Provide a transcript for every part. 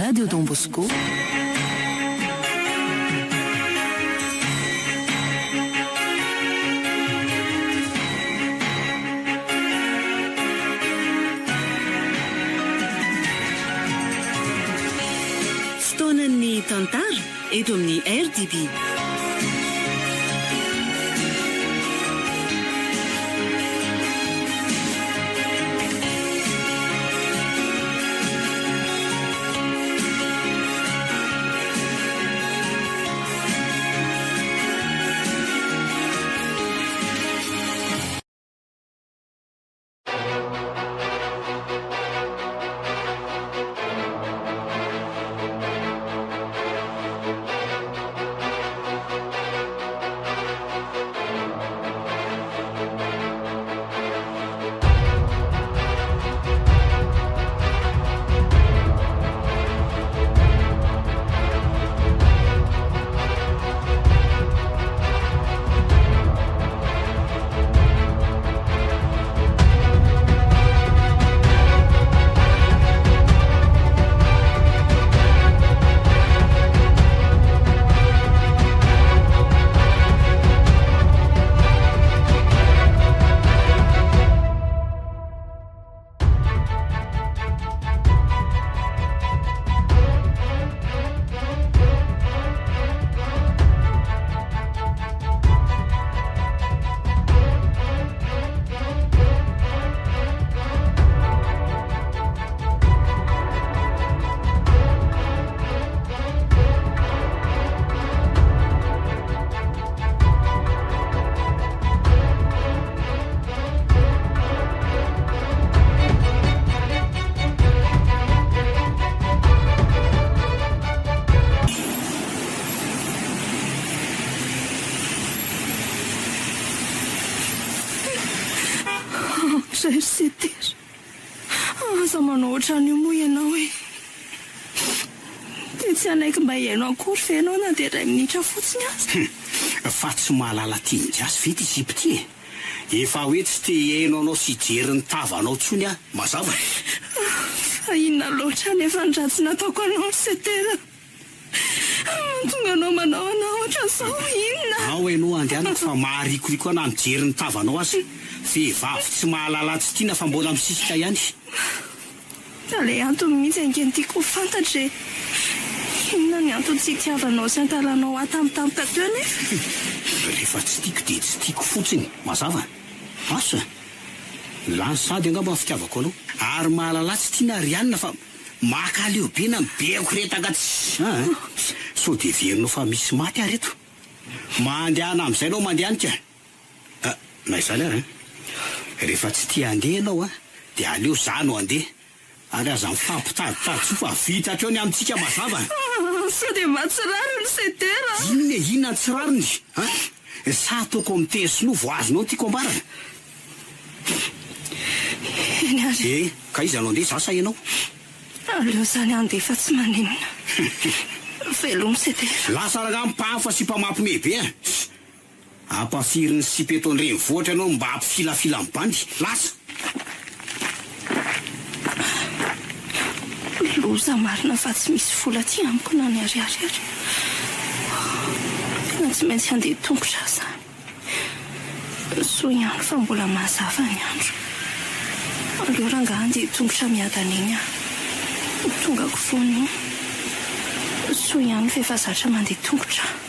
Radio Don Bosco. Fotoanan'ny tantara eto amin'ny RDB. Ry Aza manao ohatran'io moa ianao e! Dia tsy hanaiky mba hihaino akory ve ianao na dia iray minitra fotsiny aza? Hum! Fa tsy mahalala teny gasy ve ity sipa ity e? Efa hoe tsy te hihaino anao sy hijery ny tavanao intsony aho, mazava e! Fa inona loatra anefa ny ratsy nataoko anao ry Setera? Mahatonga anao manao anah ohatran'izao inona? Ao ianao andehanako fa maharikoriko ahy na mijery ny tavanao aza. Vehivavy tsy mahalala tsy tiana fa mbola misisika ihany. Fa ilay antony mihitsy ange no tiako ho fantatra e! Inona ny antony tsy itiavanao sy ankahalanao ahy tampotampoka teo anefa? Rehefa tsy tiako dia tsy tiako fotsiny, mazava? Asa? Lany sahady angamba ny fitiavako anao. Ary mahalala tsy tiana ry anona fa Makaleo be na mibekoretaka tsy an! Sao dia heverinao fa misy maty ary eto? Mandehana amin'izay ianao mandehanika a! Na izany ary an! Rehefa tsy tia handeha ianao an, dia aleo za no handeha, ary aza mifampitaditady intsony fa vita hatreo ny amintsika mazava a! Sao dia mba tsy rariny Sedera a! Inona e? Inona ny tsy rariny an? Sa ataoko amin'ny teny sinoa vao azonao ny tiako ambarana? Eny ary. Eh, ka iza no handeha, za sa ianao? Aleo izany handeha fa tsy maninona. Veloma Sedera. Lasa rangahy mpahafa sy mpamampime be an! Ampafirin'ny sipa eto an-drenivohitra ianao mba hampifilafila ny bandy. Lasa! Loza marina fa tsy misy vola aty amiko na ny ariary ary. Tena tsy maintsy handeha tongotra aho izany. Soa ihany fa mbola mazava ny andro. Aleo rangahy handeha tongotra miadana eny aho. Ho tongako foana io. Soa ihany fa efa zatra mandeha tongotra aho.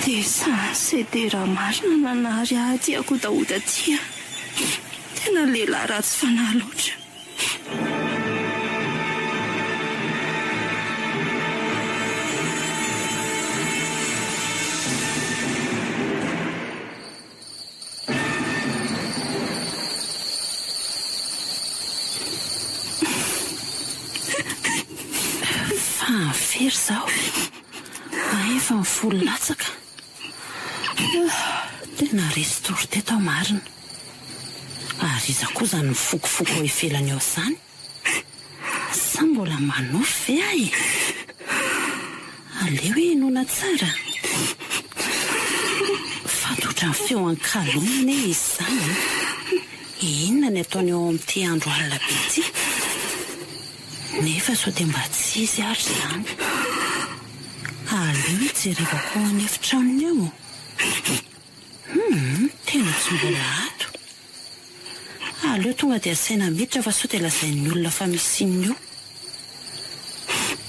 Dia sa Sedera marina nanary ahy aty Akodahoda aty a! Tena lehilahy ratsy fanahy loatra. Fa very izaho. Efa ny folo latsaka. Tena resy tory teto aho marina. Ary iza koa izany mifokofoko ao ivelany ao izany? Sa mbola manofy ve aho e? Aleo henoina tsara. Fa toa ohatran'ny feo an-kalona anie izy izany e! Inona ny ataony ao amin'ity andro alina be ity? Nefa sao dia mba tsy izy ary izany. Aleo hijerevako ao an'efitranony ao. Humm, tena tsy mbola ato. Aleo tonga dia asaina miditra fa sao dia lazain'ny olona fa misy inona eo.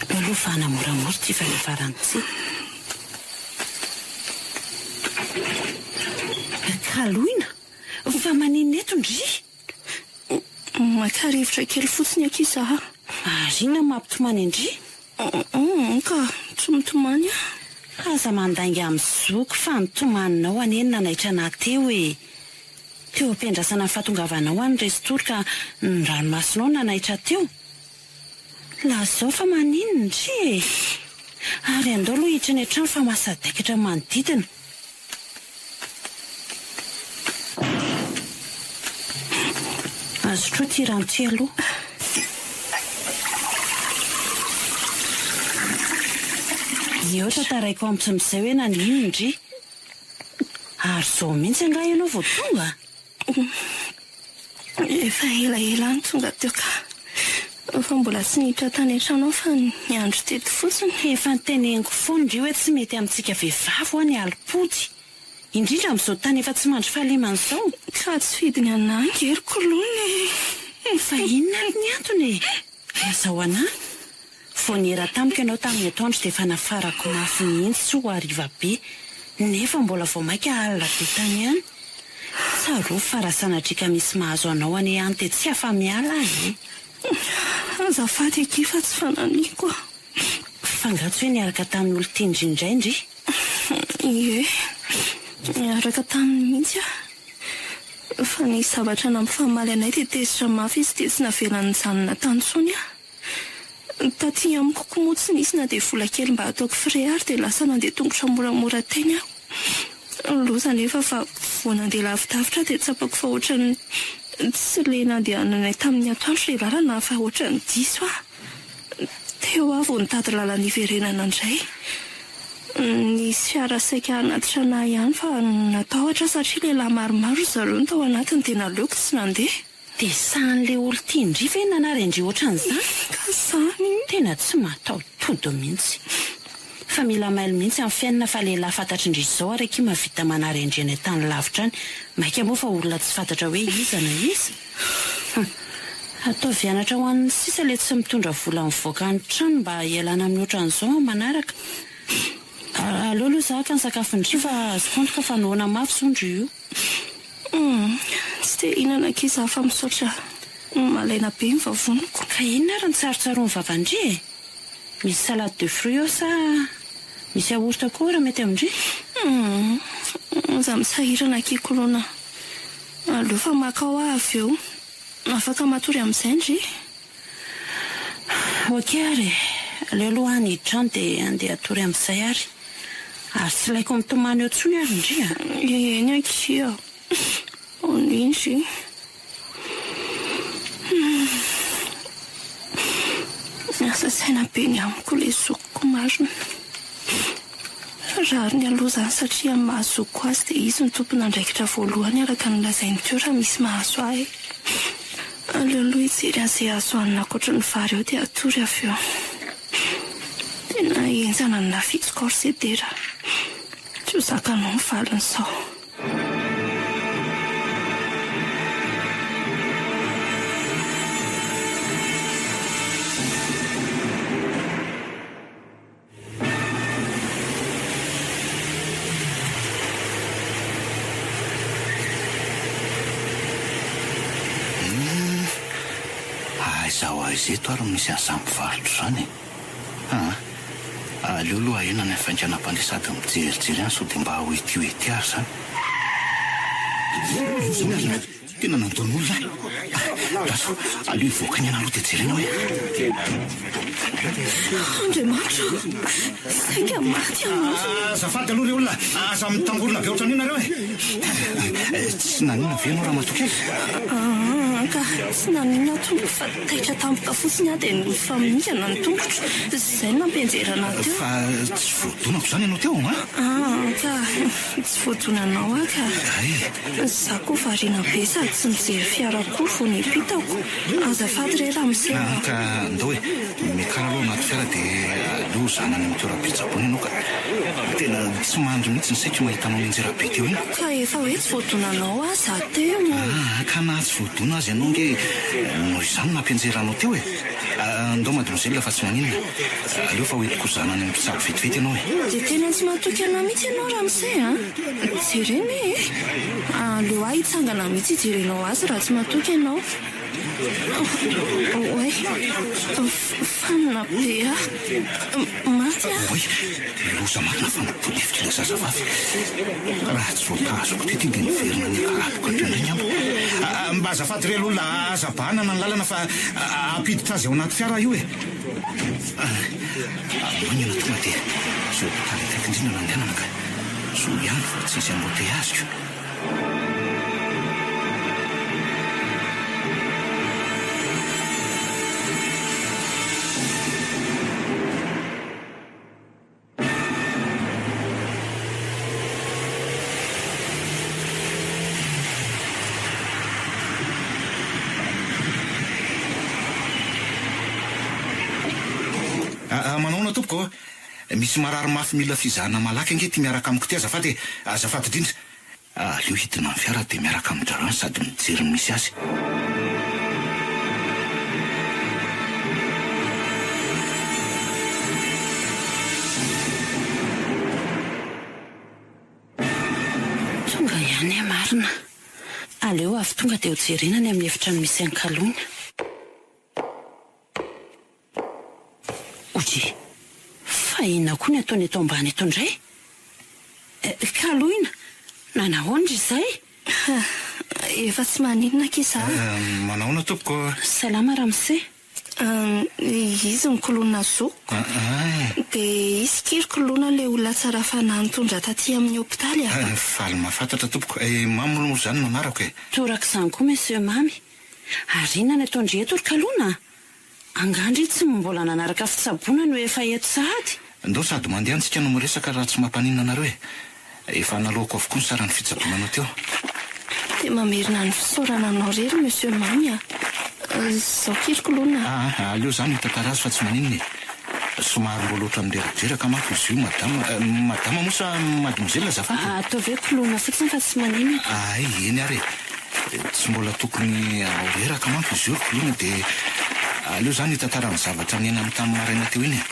Aleo aloha vahana moramora ity varavarana ity. Kaloina? Fa maninona eto ndry? Maka rivotra kely fotsiny akia za. Ary inona no mampitomany an-dry? Humm ka tsy mitomany aho. Aza mandainga amin'ny zoky fa ny tomaninao anie no nanaitra anah teo e! Teo am-piandrasana ny fahatongavanao aho niresin-tory ka ny ranomasonao no nanaitra teo. Lazao fa maninona ndry e! Ary andao aloha hiditra any an-trano fa mahasadaikatra ny manodidina. Azotroa ity rano ity aloha. Eo tantaraiko amiko amin'izay hoe naninona ndry. Ary izao mihitsy angaha ianao vao tonga? Efa elaela aho no tonga teo ka. Fa mbola tsy niditra tany an-trano aho fa niandry teto fotsiny. Efa noteneniko foana ndry hoe tsy mety amintsika vehivavy hoa ny alim-pody. Indrindra amin'izao tany efa tsy mandry fahalemana izao. Ka tsy fidiny anah ange ry Koloina e! Fa inona ary ny antony e? Lazao anah. Vao niera tamiko ianao tamin'ny atoandro dia efa nafarako mafy mihitsy tsy ho hariva be, nefa mbola vao mainka alina be tany ihany. Tsarovy fa raha sanatria ka misy mahazo anao anie any dia tsy afa-miala aho e! Azafady akia fa tsy fananiko a! Fa nga tsy hoe niaraka tamin'ny olon-tian-dry indray ndry? Ie, niaraka taminy mihitsy aho. Fa nisy zavatra nampifamaly anay dia tezitra mafy izy dia tsy navelany nijanona tany intsony aho. Taty amiko koa moa tsy nisy na dia vola kely mba hataoko frais ary dia lasa nandeha tongotra moramora teny aho. Loza anefa fa vao nandeha lavidavitra aho dia tsapako fa ohatran'ny tsy ilay nandehananay tamin'ny atoandro ilay lalana fa ohatran'ny diso aho. Teo aho vao nitady lalana hiverenana indray. Nisy fiara saika hanatitra anà ihany fa natahotra aho satria lehilahy maromaro ry zareo no tao anatiny dia naleoko tsy nandeha. Dia sahan'ilay olon-tian-dry ve nanary an-dry ohatran'izany? Ka izany. Tena tsy mahataho-tody mihitsy. Fa mila mailo mihitsy amin'ny fiainana fa lehilahy fantatry-ndry izao ary akia mahavita manary an-dry any an-tany lavitra any, mainka moa fa olona tsy fantatra hoe iza na iza. Hum. Ataovy anatra ho an'ny sisa ilay tsy mitondra vola mivoaka ny trano mba hialana amin'ny ohatran'izao amin'ny manaraka. Aleo aloha za haka ny sakafon-dry fa azoko antoka fa noana mafy izao ndry io. Humm, tsy te hihinana akia za fa misaotra malaina be ny vavoniko. Ka inona ary ny tsarotsaroan'ny vavan-dry e? Misy salade de fruits ao sa misy yaourt koa raha mety amin-dry? Humm, aza misahirana akia Koloina. Aleo fa maka ao aho avy eo. Afaka matory amin'izay ndry? Ok ary e! Aleo aloha aho hiditra any dia andeha hatory amin'izay ary. Ary tsy ilaiko mitomany eo intsony ary ndry a! Eny akia! Eny ndry! Miasa saina be ny amiko ilay zokiko marina. Rariny aloha izany satria amin'ny maha zokiko azy dia izy no tompon'andraikitra voalohany araka ny lazainy teo raha misy mahazo ahy. Aleo aloha hijery an'izay azo hanina ankoatry ny vary eo dia hatory avy eo. Tena henjana ny nafitsoko ao ry Sedera. Tsy ho zakanao ny valiny izao. Humm, aiza ho aiza eto ary no misy an'izany mpivarotra izany e? Aa, aleo aloha ahena ny hafainganam-pandeha sady mijerijery any sao dia mba ho ety ho ety ary izany. Inona ary no tena nandona olona ahy? Lasa, aleo hivoaka ny anà aloha dia jerena hoe. Andriamanitra ô! Saika maty aho marina. Azafady aloha ry olona, aza mitangorona be ohatran'io nareo e! Tsy naninona ve ianao ramatoa kely? Aa ka, tsy naninona aho tompoko fa taitra tampoka fotsiny aho dia nifamingana ny tongotro, izay no nampianjera anà teo. Fa tsy voadonako izany ianao teo an? Aa ka, tsy voadonanao aho ka. Hay! Izaho koa variana be sady tsy nijery fiara akory vao niampitako. Azafady re ramose a! Ka ndao e, miakara aloha anaty fiara dia aleo zahana any amin'ny toeram-pitsaboana ianao ka. Tena tsy mandry mihitsy ny saiko mahita anao mianjera be teo iny. Ka efa hoe tsy voadonanao aho za teo. Aa ka na tsy voadona aza ianao ange noho izany nampianjera anao teo e. Ndao mademoiselle fa tsy maninona. Aleo fa hoentiko hozahana any amin'ny mpitsabo vetivety ianao e. Dia tena tsy matoky anah mihitsy ianao ramose a! Jerena e! Aleo ahy hitsangana mihitsy hijerenao azy raha tsy matoky ianao. Oay! Fanina be aho. Maty aho. Oay! Loza marina fa nitodifitra ilay zazavavy. Raha tsy voatazoko teto iny dia niverina nikarapoka teo indray angamba. Mba azafady re aloha olona, aza bahanana ny lalana fa hampiditra azy ao anaty fiara io e! Maingana tonga dia izay hopitaly akaiky indrindra no andehanana ka. Soa ihany fa tsy nisy embouteillage ko. Aa manahoana tompoko ô? Misy marary mafy mila fizahana malaky ange ity miaraka amiko ity azafady e! Azafady indrindra. Aleo hidina amin'ny fiara dia miaraka amin-drarany sady mijery ny misy azy. Tonga ihany aho marina. Aleo avy tonga dia hojerena any amin'ny efitrano misy an'i Kaloina. Odry, fa inona koa ny ataony eto ambany eto indray? Kaloina, nanahoana ry izay? Efa tsy maninona akia za. Manahoana tompoko ô? Salama ramose. Izy no koloina zokiko. Dia izy ki ry koloina ilay olona tsara fanahy nitondra taty amin'ny hopitaly a. Faly mahafantatra tompoko. Mamy moa izany no anarako e. Torak'izany koa monsieur Mamy. Ary inona ny ataon-dry eto ry Kaloina a? Angaha ndry tsy mbola nanaraka fitsaboana no efa eto sahady? Ndao sady mandeha antsika no miresaka raha tsy mampaninona anareo e! Efa naloako avokoa ny saran'ny fitsaboana anao teo. Dia mamerina ny fisaorana anao re ry Monsieur Mamy a! Izao kiriko lona a! Aa, aleo za no hitantara azy fa tsy maninona e! Somary mbola ohatran'ny reradreraka manko izy io madama, madama moa sa mademoiselle azafady e? Ataovy hoe koloina fotsiny fa tsy maninona. Hay, eny ary e! Tsy mbola tokony hanao reraka manko izy io ry koloina dia aleo za no hitantara ny zavatra niainany tamin'ny maraina teo iny e!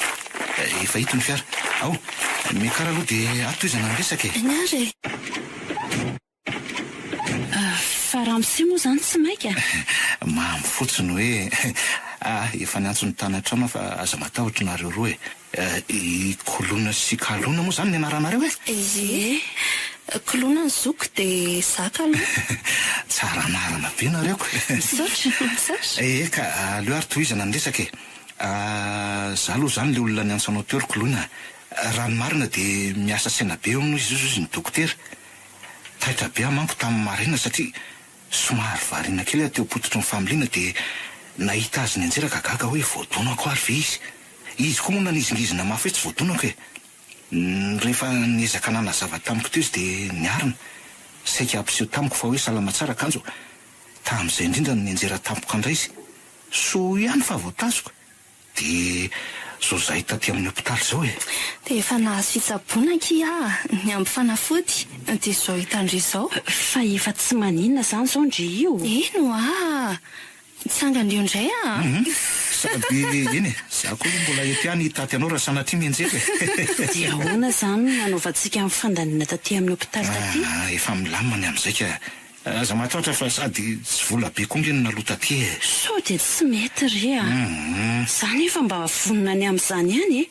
Efa ito ny fiara. Ao, miakara aloha dia ato tohizana ny resaka e! Eny ary e! Fa ramose moa izany tsy maika? Mamy fotsiny hoe ah, efa niantso ny tany an-trano aho fa aza matahotra nareo roa e. I Koloina sy Kalona moa izany ny anaranareo e? Ie, Koloina ny zokiko dia izaho Kalona. Tsara anarana be nareo ko. Misaotra, misaotra. Eka, aleo ary tohizana ny resaka e. Za aloha izany ilay olona niantso anao teo ry Koloina a. Raha ny marina dia miasa saina be hono izy io ny dokotera. Taitra be aho manko tamin'ny maraina satria somary variana kely aho teo am-pototry ny familiana dia nahita azy nianjera ka gaga hoe voadonako ary ve izy? Izy koa moa nanizingizina mafy hoe tsy voadonako e! Rehefa niezaka nanazava tamiko teo izy dia niarina, saika hampiseho tamiko fa hoe salama tsara kanjo tamin'izay indrindra no nianjera tampoka indray izy. Soa ihany fa voatazoko. Dia zao zahay taty amin'ny hopitaly zao e! Dia efa nahazo fitsaboana akia aho, ny ampy fanafody, dia izao hitan-dry izao. Fa efa tsy maninona izany izao ndry io? Eny ho'a! Nitsangan-dry io indray aho. Hum! Sady eny e! Za koa aloha mbola eto ihany hitaty anao raha sanatria mianjera e! Dia ahoana izany no nanaovantsika ny fandaniana taty amin'ny hopitaly taty? Ah! Efa milamina ny amin'izay ka! Aza matahotra fa sady tsy vola be koa nge no naloa taty e! Sao dia tsy mety re a! Za nefa mba vonona ny amin'izany ihany e!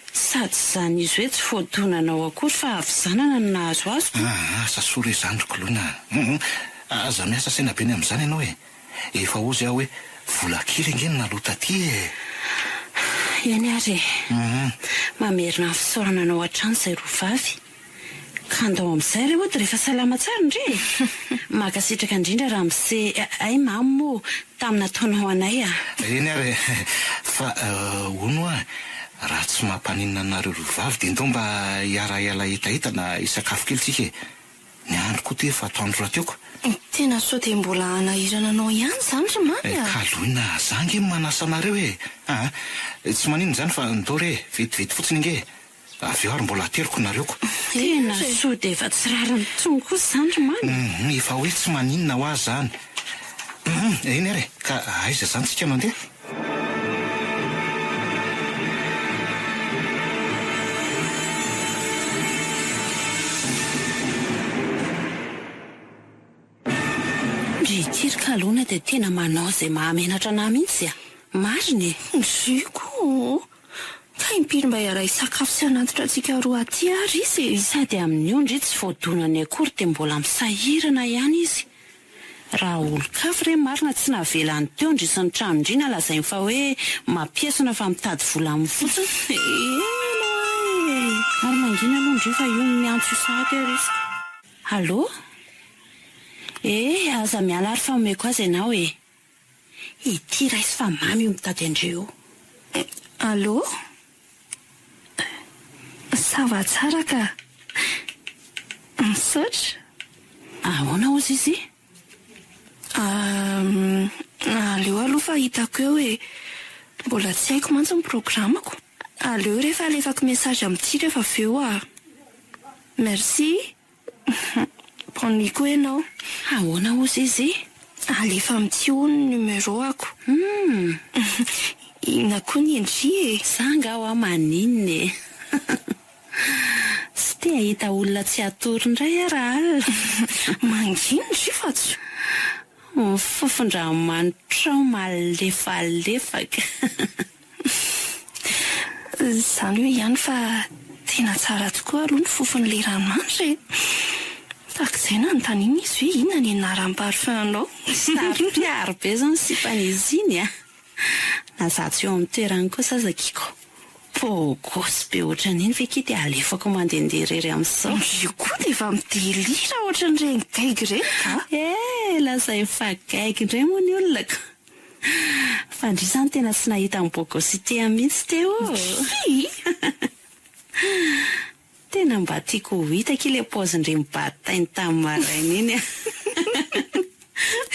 Sady izany izy hoe tsy voadonanao akory fa havizanana no nahazo azy ko! Aa asa soa re izany ry Koloina a! Aza miasa saina be ny amin'izany ianao e! Efa hozy aho hoe vola kely ange no naloa taty e! Eny ary e. Mamerina ny fisaorana anao hatrany izay roa vavy. Ka andao amin'izay re hody rehefa salama tsara ndry e! Mankasitraka indrindra ramose, hay mamy moa tamin'ny nataonao anay a! Eny ary e! Fa hono hoa, raha tsy mampaninona anareo roa vavy dia ndao mba hiara-hiala hetaheta na hisakafo kely tsika e! Ny andro koa ty efa atoandro rahateo ka! Tena sao dia mbola hanahirana anao ihany izany ry Mamy a! Kaloina, za ange no manasa anareo e! Aa! Tsy maninona izany fa ndao re e! Vetivety fotsiny ange e! Avy eo ary mbola ateriko nareo ko. Tena soa dia efa tsy rariny intsony kosa izany ry Mamy. Hum, efa hoe tsy maninona ho azy izany. Hum, eny ary e, ka aiza izany tsika no handeha? Ndry ity ry Kalona dia tena manao izay mahamenatra anah mihitsy a! Marina e! Ndry koa! Ka impiry mba hiara-hisakafo sy hanatitra antsika roa aty ary izy e! Sady amin'io ndry tsy voadonany akory dia mbola misahirana ihany izy. Raha olon-kafa re marina tsy navelany teo ndry sy ny tranon-dry na lazainy fa hoe mampiesona fa mitady vola aminy fotsiny. Ela e! Ary mangina aloha ndry fa io miantso io sahady ary izy ka. Allô? Eh, aza miala ary fa omeko azy ianao e! Ity raiso fa mamy io mitady an-dry io. Allô? Ça va tsara ka! Misaotra! Ahoana hozy izy? Aleo aloha fa hitako eo e! Mbola tsy haiko mantsy ny programako. Aleo rehefa alefako message amin'ity rehefa avy eo ah! Merci! Bonne nuit koa ianao. Ahoana hozy izy? Alefa amin'ity hono ny numéro-ako. Humm! Inona koa ny endry e? Za nga hoa maninona e? Tsy te hahita olona tsy hatory indray aho raha alina. Mangina ndry fa tsy. Ny fofon-dranomanitra ao malefalefaka. Izany hoe ihany fa tena tsara tokoa aloha ny fofon'ilay ranomanitra e! Tahaka izay nanontaniana izy hoe inona ny anaran'ny parfum-nao. Saro-piaro be izao ny sipan'izy iny a! Na za tsy eo amin'ny toerany kosa aza kiko beau gosse be ohatran'iny ve ki dia alefako mandehandeha irery amin'izao? Io koa dia efa mi-delire ohatran'ireny gaigy ireny ka! Eh! Lasa efa gaigy indray moa ny olona ka! Fa ndry zany tena tsy nahita an'i Bogosité mihitsy teo ô! Tena mba tiako ho hita akia le paozin-dry mibatainy tamin'ny maraina iny a!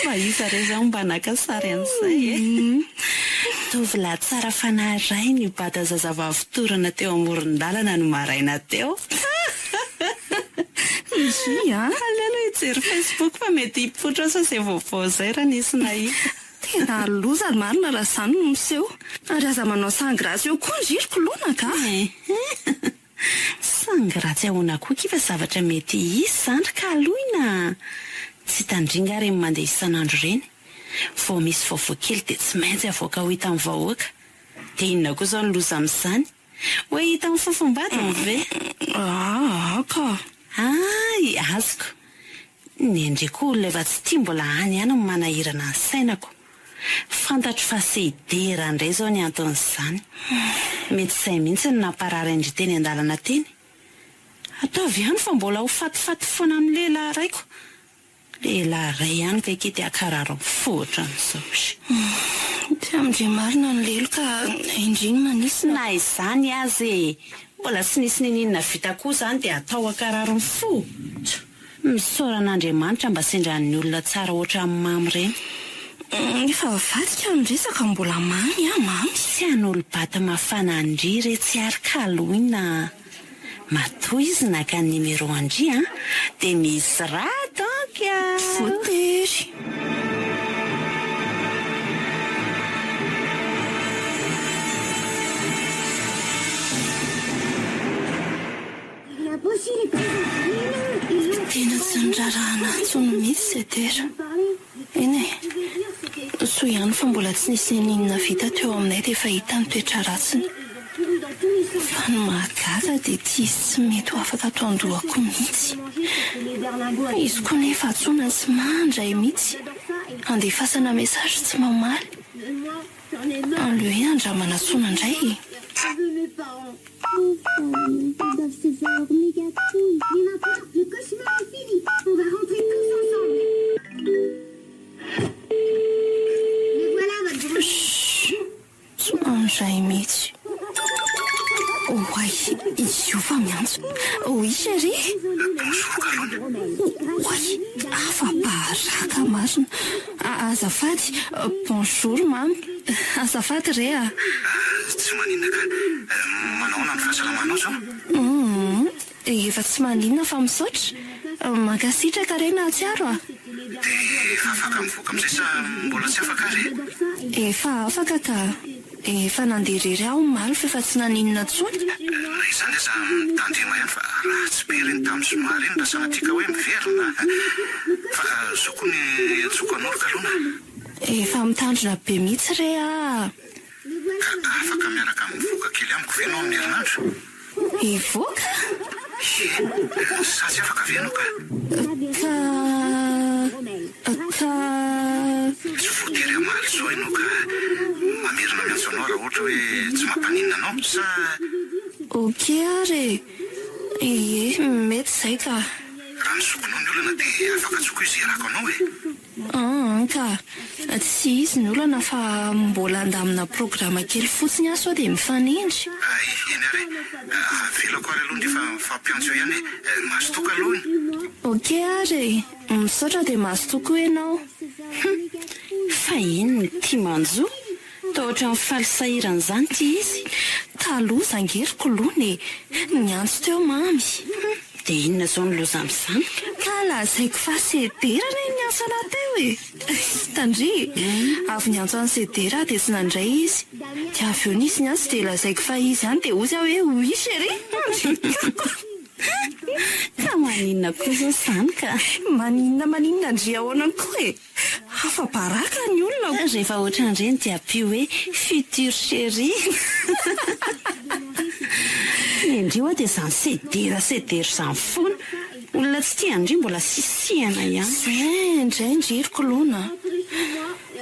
Mba iza re zao mba naka sary an'izay e! Tovolahy tsara fanahy iray nibata zazavavy torana teo amoron-dalana ny maraina teo. Ndry a! Aleo aloha hijery Facebook fa mety hipoitra ao sao izay vaovao izay raha nisy nahita. Tena loza marina raha izany no miseho. Ary aza manao sangy ratsy eo koa ndry ry Kilonaka a! Sangy ratsy ahoana koa akia fa zavatra mety hisy izany ry Kaloina a! Tsy hitan-dry nga ireny mandeha isan'andro ireny. Vao misy vaovao kely dia tsy maintsy avoaka ho hitan'ny vahoaka. Dia inona koa izao ny loza amin'izany? Hoe hitan'ny fofombadiny ve? Aa ka! Hay, azoko. Ny an-dry koa olona efa tsy tia mbola any ihany no manahirana ny sainako. Fantatro fa se hidera indray izao ny anton'izany. Mety izay mihitsy no namparary an-dry teny an-dalana teny. Ataovy ihany fa mbola ho fatifaty foana amin'ny lehilahy raiko. Lehilahy iray ihany kay ity dia akarary ny fo ohatran'izao ry. Tsy amin-dry marina ny lelo ka indry ny manisina. Na izany aza e! Mbola tsy nisy niniana vita koa izany dia atao akarary ny fo? Tjo! Misaora an'Andriamanitra mba sendran'ny olona tsara ohatran'i Mamy ireny. Efa avadika ny resaka mbola mamy ah mamy. Tsy hanolo-bato mafana an-dry re tsy ary kaloina a! Matoa izy naka ny numéro an-dry an, dia misy raha donc a! Voatery. Tena tsy niraharaha anah intsony mihitsy Sedera. Eny e, soa ihany fa mbola tsy nisy n'inon'inona vita teo aminay dia efa hita ny toetra ratsiny. Fa ny mahagaga dia ity izy tsy mety ho afaka ato an-dohako mihitsy. Izy koa nefa antsoina tsy mandray mihitsy, andefasana message tsy mamaly. Aleo hoe andramana antsoina indray e. Je veux mes parents. Mes familles, ils doivent se faire leur méga couille. Mais maintenant, le cauchemar est fini. On va rentrer tous ensemble. Mais voilà votre grand. Chut! Somary mihitsy. Oay, izy io fa miantso. Oui chérie. Bonjour Kalona. Oay, afa-baraka marina. Azafady, bonjour mamy. Azafady re a. Tsy maninona ka. Manao ahoana ny fahasalamanao izao? Humm, efa tsy maninona fa misaotra. Mankasitraka re nahatsiaro a. Dia efa afaka mivoaka amin'izay sa mbola tsy afaka ary e? Efa afaka ka. Efa nandeha irery aho omaly fa efa tsy naninona intsony. Na izany aza mitandrema ihany fa ratsy be ireny tamin'ny zoma ireny raha sanatria ka hoe miverina. Fa zao koa ny iantsoako anao ry Kalona a. Efa mitandrina be mihitsy re ah. Ka afaka miaraka mivoaka kely amiko ve ianao amin'ny herinandro? Hivoaka? Ie, sa tsy afaka ve ianao ka? Ka. Ka. Tsy voatery hamaly izao ianao ka. Mamerina miantso anao raha ohatra hoe tsy mampaninona anao, sa? Ok ary e! Ie, mety izay ka. Raha ny zokinao ny olana dia afaka antsoiko izy hiarako anao e! Aa ka, tsy izy ny olana fa mbola handamina programa kely fotsiny aho sao dia mifanindry. Hay, eny ary e! Avelako ary aloha ndry fa mifampiantso eo ihany e! Mazotoa kaloha e! Ok ary e! Misaotra dia mazotoa koa ianao. Hum! Fa inona ity manjo? Toa ohatran'ny faly sahirana izany ity izy. Taloha ange ry koloina e! Niantso teo Mamy. Hum! Dia inona izao ny loza amin'izany? Ka lazaiko fa Sedera anie no niantso anah teo e! Tandry e! Avy niantso an'i Sedera aho dia tsy nandray izy. Dia avy eo nisy niantso dia lazaiko fa izy ihany dia hozy aho hoe oui chérie! Ka maninona koa izao izany ka? Maninona maninona ndry ahoana koa e! Afa-baraka ny olona o! Rehefa ohatran'ireny dia ampio hoe futur chéri. Ny an-dry ho'a dia izany sedera sedera izany foana. Olona tsy tia an-dry mbola sisihana ihany. Zay indray ndry ry koloina a!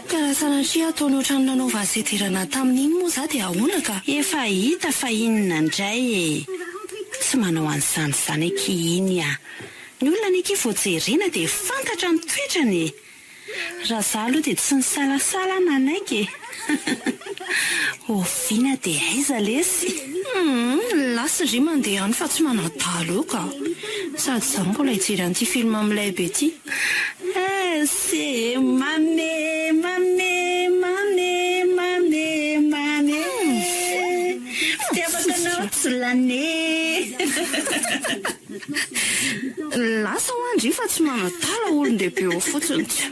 Ka raha sanatria ataony ohatran'ny nanaovan'i sedera anah tamin'iny moa za dia ahoana ka? Efa hita fa inona indray e! Tsy manao an'izany izany akia iny ah! Ny olona anie akia vao jerena dia fantatra ny toetrany e! Raha za aloha dia tsy nisalasala aho nanaiky e! Oviana dia aiza lesy? Humm, lasa ry mandeha any fa tsy manadala eo ka! Sady za mbola hijery an'ity film milay be ty. Eh c'est mame mame mame mame mame Fitiavako anao tsy lany e! Lasa hoa ndry fa tsy manadala olon-dehibe eo fotsiny tsy.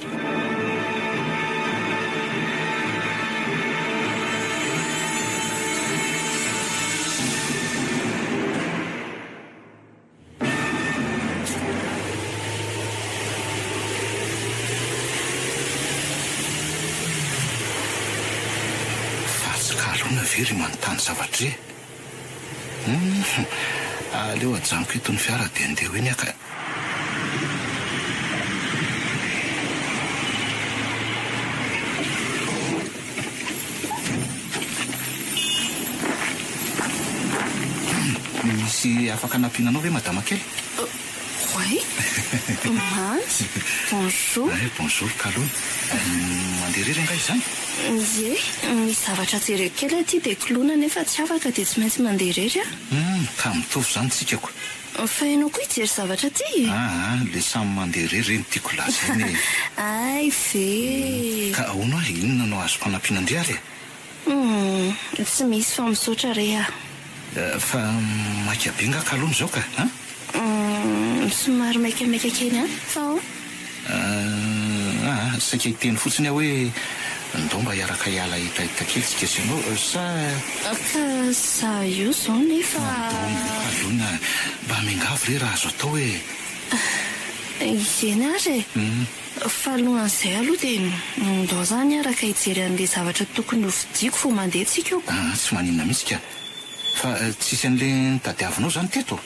Fa tsy kalona ve ry manontany zavatra e? Humm, aleo ajanoko eto ny fiara dia andeha ho eny aho ka. Humm, misy afaka anampiana anao ve madama kely? Oay! Mamy! Bonjour! Ay, bonjour Kalou. Mandeha irery angaha izany? Ie, misy zavatra jereko kely aty dia koloina nefa tsy afaka dia tsy maintsy mandeha irery aho. Humm, ka mitovy izany tsika ko. Fa ianao koa hijery zavatra aty e? Aa, le samy mandeha irery re no tiako lazaina e. Hay ve e! Ka ahoana hoa, inona no azoko anampiana an-dry ary e? Humm, tsy misy fa misaotra re ah. Fa maika be nga kalou izao ka an? Humm, somary maikamaika kely ihany fa ao. Aa, saika hiteny fotsiny aho hoe ndao mba hiaraka hiala hetaheta kely tsika sy ianao sa. Ka za io izao nefa. Ndao kalou na, mba miangavy re raha azo atao e. Eny ary e. Fa alohan'izay aloha dia ndao zany hiaraka hijery an'ilay zavatra tokony ho vidiako vao mandeha tsika io. Aa tsy maninona mihitsy ka. Fa tsisy an'ilay notadiavinao zany teto?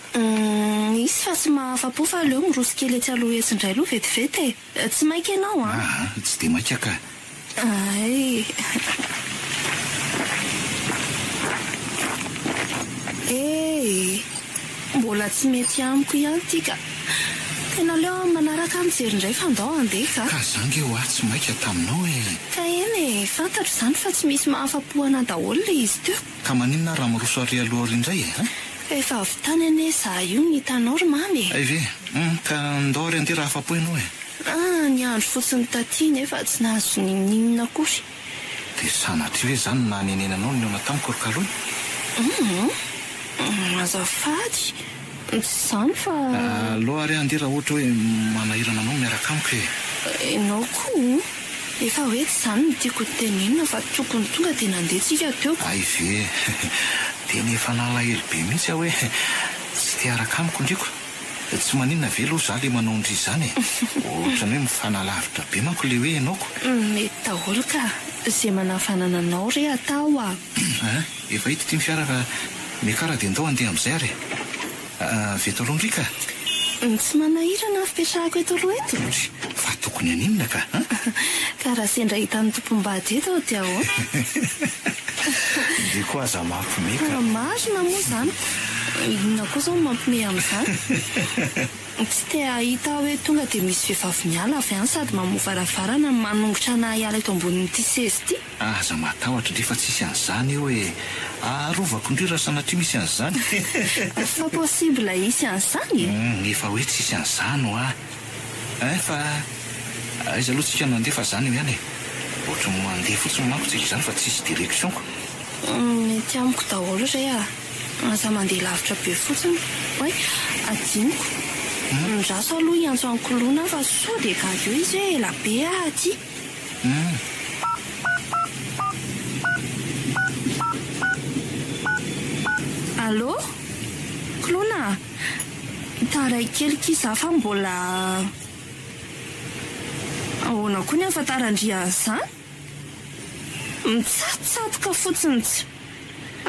Misy fa tsy mahafa-po fa aleo miroso kely etsy aloha etsy indray aloha vetivety e. Tsy maika ianao an? Aa tsy dia maika ka. Hay. Eh! Mbola tsy mety amiko ihany ity ka. Tena aleo amin'ny manaraka aho mijery indray fa ndao handeha ka. Ka za nge hoa tsy maika taminao e! Ka eny e, fantatro izany fa tsy misy mahafa-po anah daholo ilay izy teo. Ka maninona aho raha miroso ary aloha ary indray e? An? Ka efa avy tany anie za io no hitanao ry mamy e! Hay ve? Hum, ka ndao ary andeha raha afa-po ianao e! Ah, niandry fotsiny taty nefa tsy nahazo n'inon'inona akory. Dia sanatria ve izany no nahanenenanao ny nihaona tamiko ry Kaloina? Hum, azafady, tsy izany fa. Aleo ary aho andeha raha ohatra hoe manahirana anao ny miaraka amiko e! Ianao koa, efa hoe tsy izany no tiako hotenenina fa tokony tonga dia nandeha tsika teo. Hay ve! Tena efa nalahelo be mihitsy aho hoe tsy te hiaraka amiko ndriko. Tsy maninona ve aloha za le manao ndry izany e! Ohatran'ny hoe mifanalavitra be manko le hoe ianao ko! Mety daholo ka! Ze manavanana anao re atao a! Hein! Efa hita ity ny fiara fa miakara dia ndao handeha amin'izay ary e! Avy eto aloha ndry ka! Tsy manahirana ny fipetrahako eto aloha eto? Ndry! Fa tokony haninona ka! Hein! Ka raha sendra hitan'ny tompom-bady eto aho dia ahoana? Ndry koa aza mampime ka! Marina moa izany ko! Inona koa izao no mampime amin'izany? Tsy te hahita aho hoe tonga dia misy vehivavy miala avy any sady mamoha varavarana manongotra anà hiala eto ambonin'ity seza ity. Aza matahotra ndry fa tsisy an'izany eo e! Arovako ndry raha sanatria misy an'izany. Fa possible hisy an'izany e? Humm efa hoe tsisy an'izany hoa ein fa aiza aloha tsika no handeha fa zany eo ihany e! Ohatran'ny mandeha fotsiny manko tsika izany fa tsisy direction ko! Mety amiko daholo re a! Aza mandeha lavitra be fotsiny oay! Adinoko! Andraso aloha hiantso an'i Koloina aho fa sao dia gaga eo izy hoe ela be aho aty. Humm. Allô? Koloina a! Taraiky kely ky za fa mbola. Ahoana koa ny ahafantaran-dry an'izany? Mitsatotsatoka fotsiny tsy.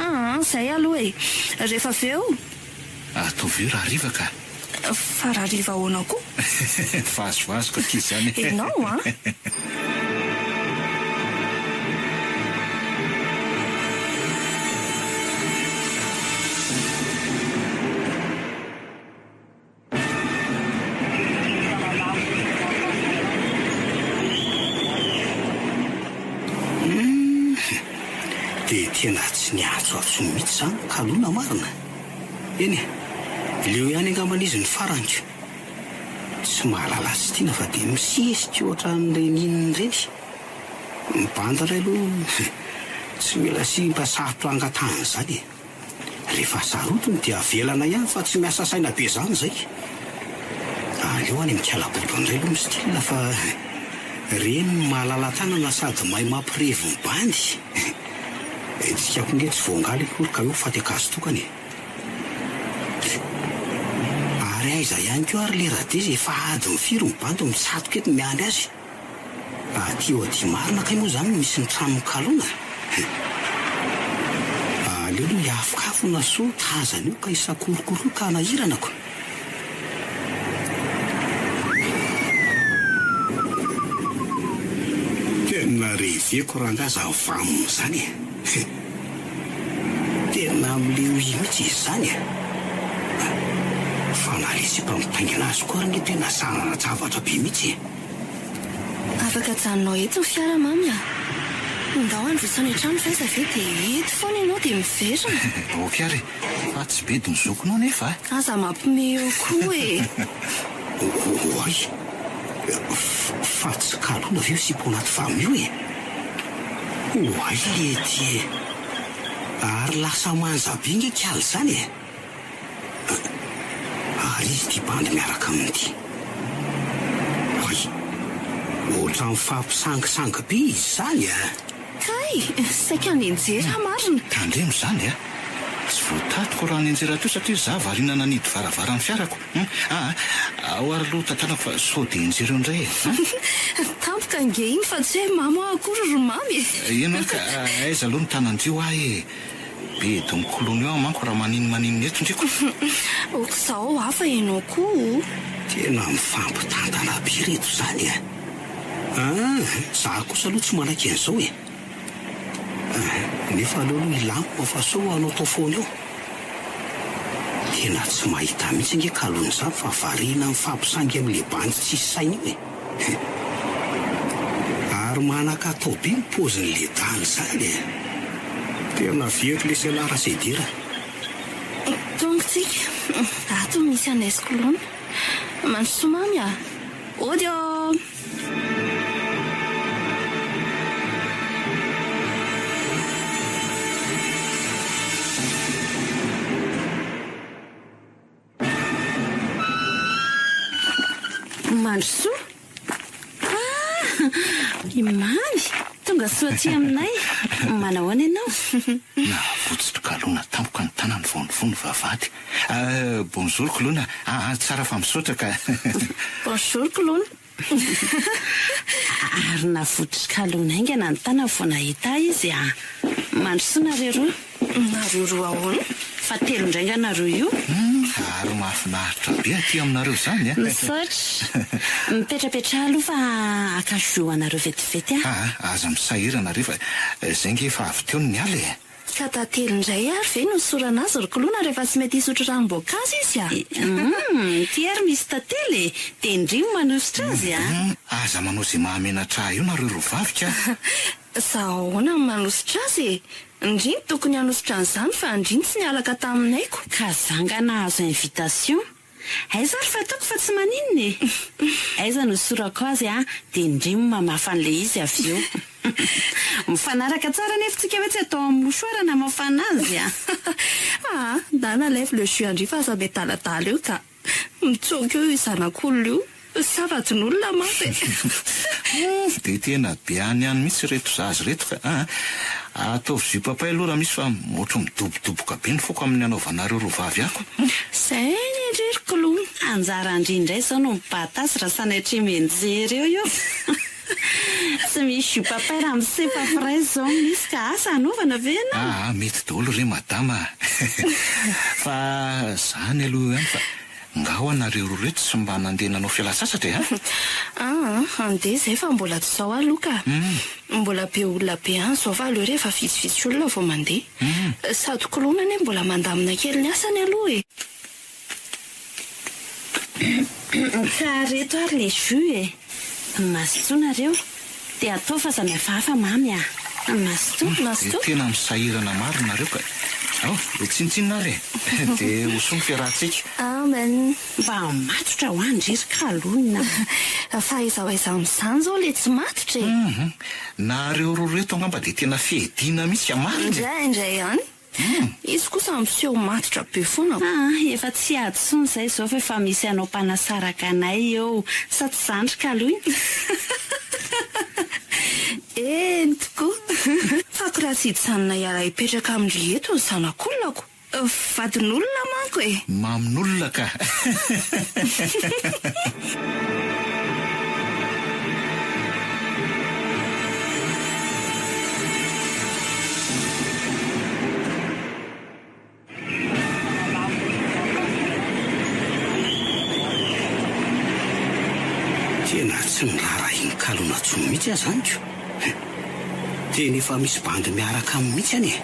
Aa, zay aloha e! Rehefa avy eo. Ataovy eo rahariva ka! Fa rahariva ahoana koa? Vazivazy ko akia izany e! Ianao an! Humm! Dia tena tsy niantsoantso mihitsy izany Kalona marina? Eny e, leo ihany angambany izy ny farany ko! Tsy mahalala azy tiana fa dia misesika ohatran'ireny inona ireny. Ny bandy indray aloha tsy mila simba sarotra angatahana izany e! Rehefa sarotiny dia avelana ihany fa tsy miasa saina be zany zay. Aleo any mikalabodo indray aloha mi-style fa reny no mahalala tanana sady mahay mampirevy ny bandy. Tsika koa nge tsy voangaly akory ka eo faty ankazo tokana e. Ary aiza ihany koa ary le radezy efa adiny firy ny bandy mitsatoka eto miandry azy. Aty eo aty marina kay moa zany no misy ny tranon'i Kalona e! Aleo aloha hiafokafona soa tazana eo ka hisakorokoro eo ka hanahirana ko! Tena reveko rangaha zany vam zany e! Tena amle oui mihitsy izy zany e! Fa na le sipa mitaingina azy koa ary nge tena zana-javatra be mihitsy e! Afaka ajanonao eto ny fiara mamy a! Ndao handroso any an-trano fa aiza ve dia eto foana ianao dia miverina. Ok ary e! Fa tsy bedy ny zokinao nefa a! Aza mampime eo koa e! Oay! Fa tsy kalona ve io sipa ao anaty vam io e? Oay lety e! Ary lasa manja be nge k'aly zany e! Ary izy ity bandy miaraka aminy ity. Oay! Ohatran'ny mifampisangisangy be izy izany a! Kay! Saika nianjera marina! Tandremo izany a! Tsy voatatiko raha nianjera teo satria za variana nanidy varavaran'ny fiarako. Hum! Aa! Ao ary aloha tantanako fa sao dia hianjera eo indray e! An! Tampoka ange iny fa tsy hoe mamo aho akory ry mamy e! Eny ho'a ka aiza aloha ny tanan-dry ho'a e! Be donkolony eo aho manko raha maninn maninn eto ndry ko. Ok zao hafa enao ko o. Tena mifampitantana be reto zany a! An! Za kosa aloha tsy manaiky an'izao e! An! Nefa aleo aloha hilamina fa sao hanaotao foana eo. Tena tsy mahita mihitsy ange kalony izany fa variana mifampisangy amin'le bandy tsisy saina io e. Ary manan-katao be ny paozin'le dany izany e. Tena very lesy ialahy Rasedera. Tonga tsika. Ato misy anay sy Koloina. Mandrosoa mamy a! Ody ô! Mandrosoa! Ah! I Mamy! Tonga soa aty aminay! Manahoana ianao? Navotsotry Kaloina tampoka ny tanany vao nivoha ny vavahady. Ah, bonjour Koloina. Ah, ah, tsara fa misaotra ka. Bonjour Koloina. Ary navotr'i Kaloina haingana ny tanany vao nahita ahy izy ah. Mandrosoa nareo roa. Nareo roa ahoana? Fa telo indray nga nareo io? Humm, ary mahafinaritra be aty aminareo izany a! Misaotra. Mipetrapetraha aloha fa haka jus ho anareo vetivety aho. Aa, aza misahirana re fa izay nge efa avy teo ny niala e! Ka tantely indray ary ve no nisorana azy ry Koloina rehefa tsy mety hisotro ranom-boankazo izy a! Humm, ity ary misy tantely e! Dia ndry no manosotra azy a! Humm, aza manao izay mahamenatra ahy eo nareo roa vavy ka! Za ahoana no manosotra azy e! Ndry no tokony hanosotra an'izany fa ndry no tsy nialaka taminay ko! Ka za nga nahazo invitation? Aiza ary fa ataoko fa tsy maninona e! Aiza no sorako azy an, dia ndry no mamafa an'ilay izy avy eo. Mifanaraka tsara anefa tsika hoe tsy atao amin'ny mouchoir ny hamafana azy an! Aa, ndana alaivo le jus an-dry fa aza miadaladala eo ka! Mitsoaka eo io zanak'olona io. Sa vadin'olona mantsy e! Dia tena be any ihany mihitsy ireto zaza ireto ka a! Ataovy jus papay aloha raha misy fa ohatry midobodoboka be ny foko amin'ny anaovanareo roa vavy ako. Zay anie ndry ry k'lou! Anjaran-dry indray izao no mibata azy raha sanatria mianjera eo io. Tsy misy jus papay raha misefa fraise izao no misy ka asa hanaovana ve ianao? Aa mety daholo re madama a! Fa zany aloha eo ihany fa Nga hoa nareo roa reto tsy mba nandeha nanao fialan-tsasatra e a? Aa, handeha izay fa mbola tsy izao aloha ka. Mbola be olona be any izao fa aleo rehefa vitsivitsy olona vao mandeha. Sady koloina anie mbola mandamina kely ny asany aloha e. Ka reto ary le jus e. Mazotoa nareo. Dia ataovy fa aza mihafahafa mamy a! Mazotoa, mazotoa. Dia tena misahirana marina nareo ka! Ao, dia tsinontsinona ary e! Dia ho soa ny fiarahantsika. Amen! Mba matotra hoa ndry ry Kaloina a! Fa aiza ho aiza amin'izany izao ilay tsy matotra e? Hum! Nareo roa reto angamba dia tena fiadiana mihitsy ka marina e! Indraindray ihany. Izy kosa miseho matotra be foana. Aa, efa tsy ady tsony izay izao fa efa misy hanao mpanasaraka anay eo, sa tsy izany ry Kaloina? Eny tokoa! Fako raha tsy hijanona hiara-hipetraka amin-dry eto ny zanak'olonako. Vadin'olona manko e! Mamin'olona ka! Tena tsy niraharahian'i Kalona intsony mihitsy aho izany ko! Tena efa misy bandy miaraka aminy mihitsy anie!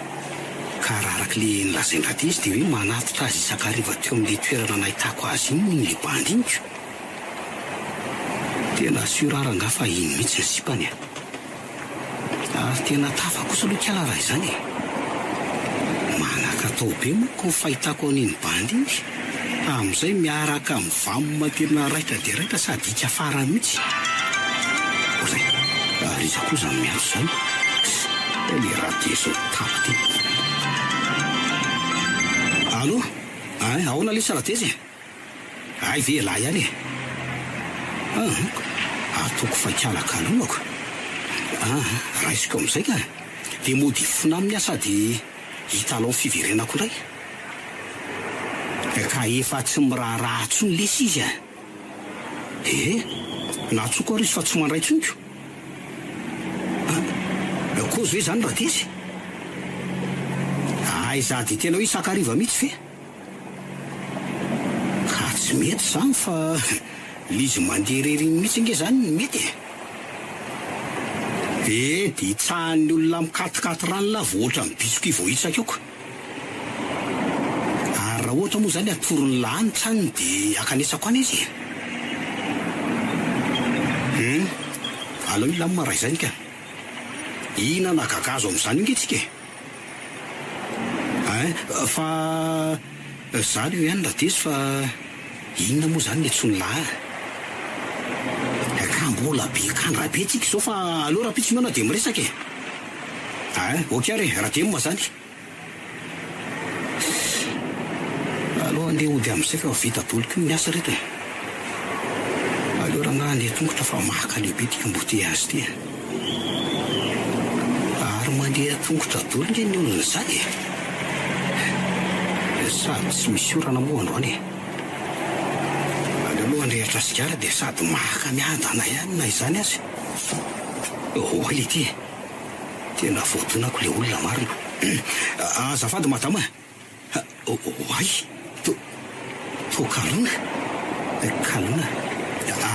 Ka raha araka le nolazain-dRadezy dia hoe manatitra azy isan-kariva teo amin'le toerana nahitako azy iny hono le bandy iny ko! Tena sûr aho rangahy fa iny mihitsy ny sipany a! Ary tena tafa kosa aloha kala raha izany e! Manan-katao be manko ny fahitako an'iny bandy iny, amin'izay miaraka amin'ny vam tena raitra dia raitra sady hika farany mihitsy. Oay! Ary iza koa izany miantso izany? Le radiation tapo ty. Allo! Ein, ahoana lesy Radezy e? Hay ve elah ihany e! Aa ataoko fa ikala kalonako aa raisiko amin'izay ka! Dia mody hifona aminy aho sady hitalao ny fiverenako indray. Ka efa tsy miraharaha intsony lesy izy a! Ee, naatsoko ary izy fa tsy mandray intsony ko! A! Kozy ve izany Radezy? Aiza dia tena hoe isan-kariva mihitsy ve? Ka tsy mety izany fa le izy mandeha irery iny mihitsy ange izany no mety e! Eh, dia hitsahan'ny olona mikatikaty rano lahy vao ohatran'ny biscuit voahitsaka eo ka! Ary raha. Raha ohatra moa izany atoron'ny lahy ny tranony dia ankanesako any izy e. Hum, alao hilamina raha izany ka. Hihinana gagazo amin'izany io nge tsika e. Ein, fa za aloha ihany Radezy fa inona moa izany ny antsoin'ny lahy a? Ka mbola be kandra be tsika izao fa aleo rahampitso mihaona dia miresaka e. Ein, ok ary e, Radem izany. Aleo andeha hody amin'izay fa vita daholo koa ny asa reto e. Aleo rangahy andeha tongotra fa maka lehibe ity embouteillage ity e. Ary mandeha tongotra daholo nge ny olona izany e. Sady tsy misy orana moa androany e. Aleo aloha handrehitra sigara dia sady maka miadana ihany na izany aza. Oay ity e. Tena voadonako le olona marina. Azafady madama a! Oay! To to kalona? Kalona?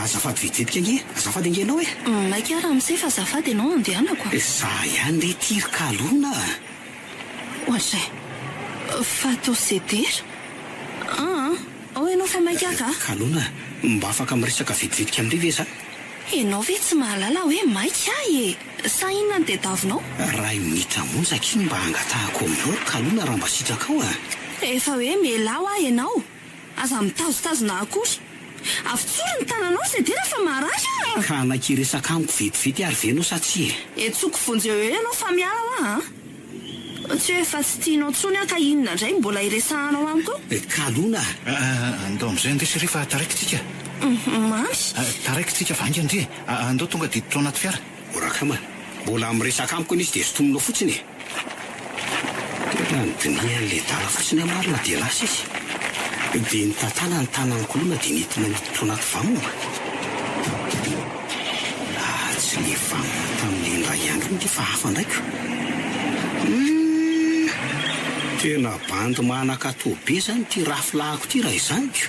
Azafady vetivetiky ange, azafady ange ianao e! Maika aho ramose fa azafady ianao andehanako a! Za ihany re ty ry kalona a! Ohatray! Fa atao sedera? Aa! Ao ianao fa maika aho ka! Kalona, mba afaka miresaka vetivetiky amindry ve za? Ianao ve tsy mahalala hoe maika aho e! Sa inona no tediavinao? Ray minitra monja akia no mba angatahako aminao ry Kalona raha mba sitrakao a! Efa hoe mialà hoa ianao! Aza mitazotazona akory! Avotsory ny tananao Sedera fa marary aho! Ka hanaiky hiresaka amiko vetivety ary ve ianao sa tsia e? Etsoko vonjeo eo ianao fa miala hoa a! Tsy hoe efa tsy tianao intsony aho ka inona indray no mbola hiresahanao amiko eo? Kalona a! Andao amin'izay andeha chérie fa taraiky tsika. Mamy. Taraiky tsika fa haingana ndry e! Andao tonga dia hiditra ao anaty fiara. O Rakama, mbola miresaka amiko anie izy dia sintominao fotsiny e! Tena nodinihan'ilay dala fotsiny aho marina dia lasa izy. Dia nitantana ny tanan'i Koloina dia nentina niditra ao anaty vamina. Ah, tsy le vamina tamin'ilay indray andro iny ity fa hafa indray ko. Humm! Tena bandy manan-katao be izany ity rafilahiko ity raha izany ko.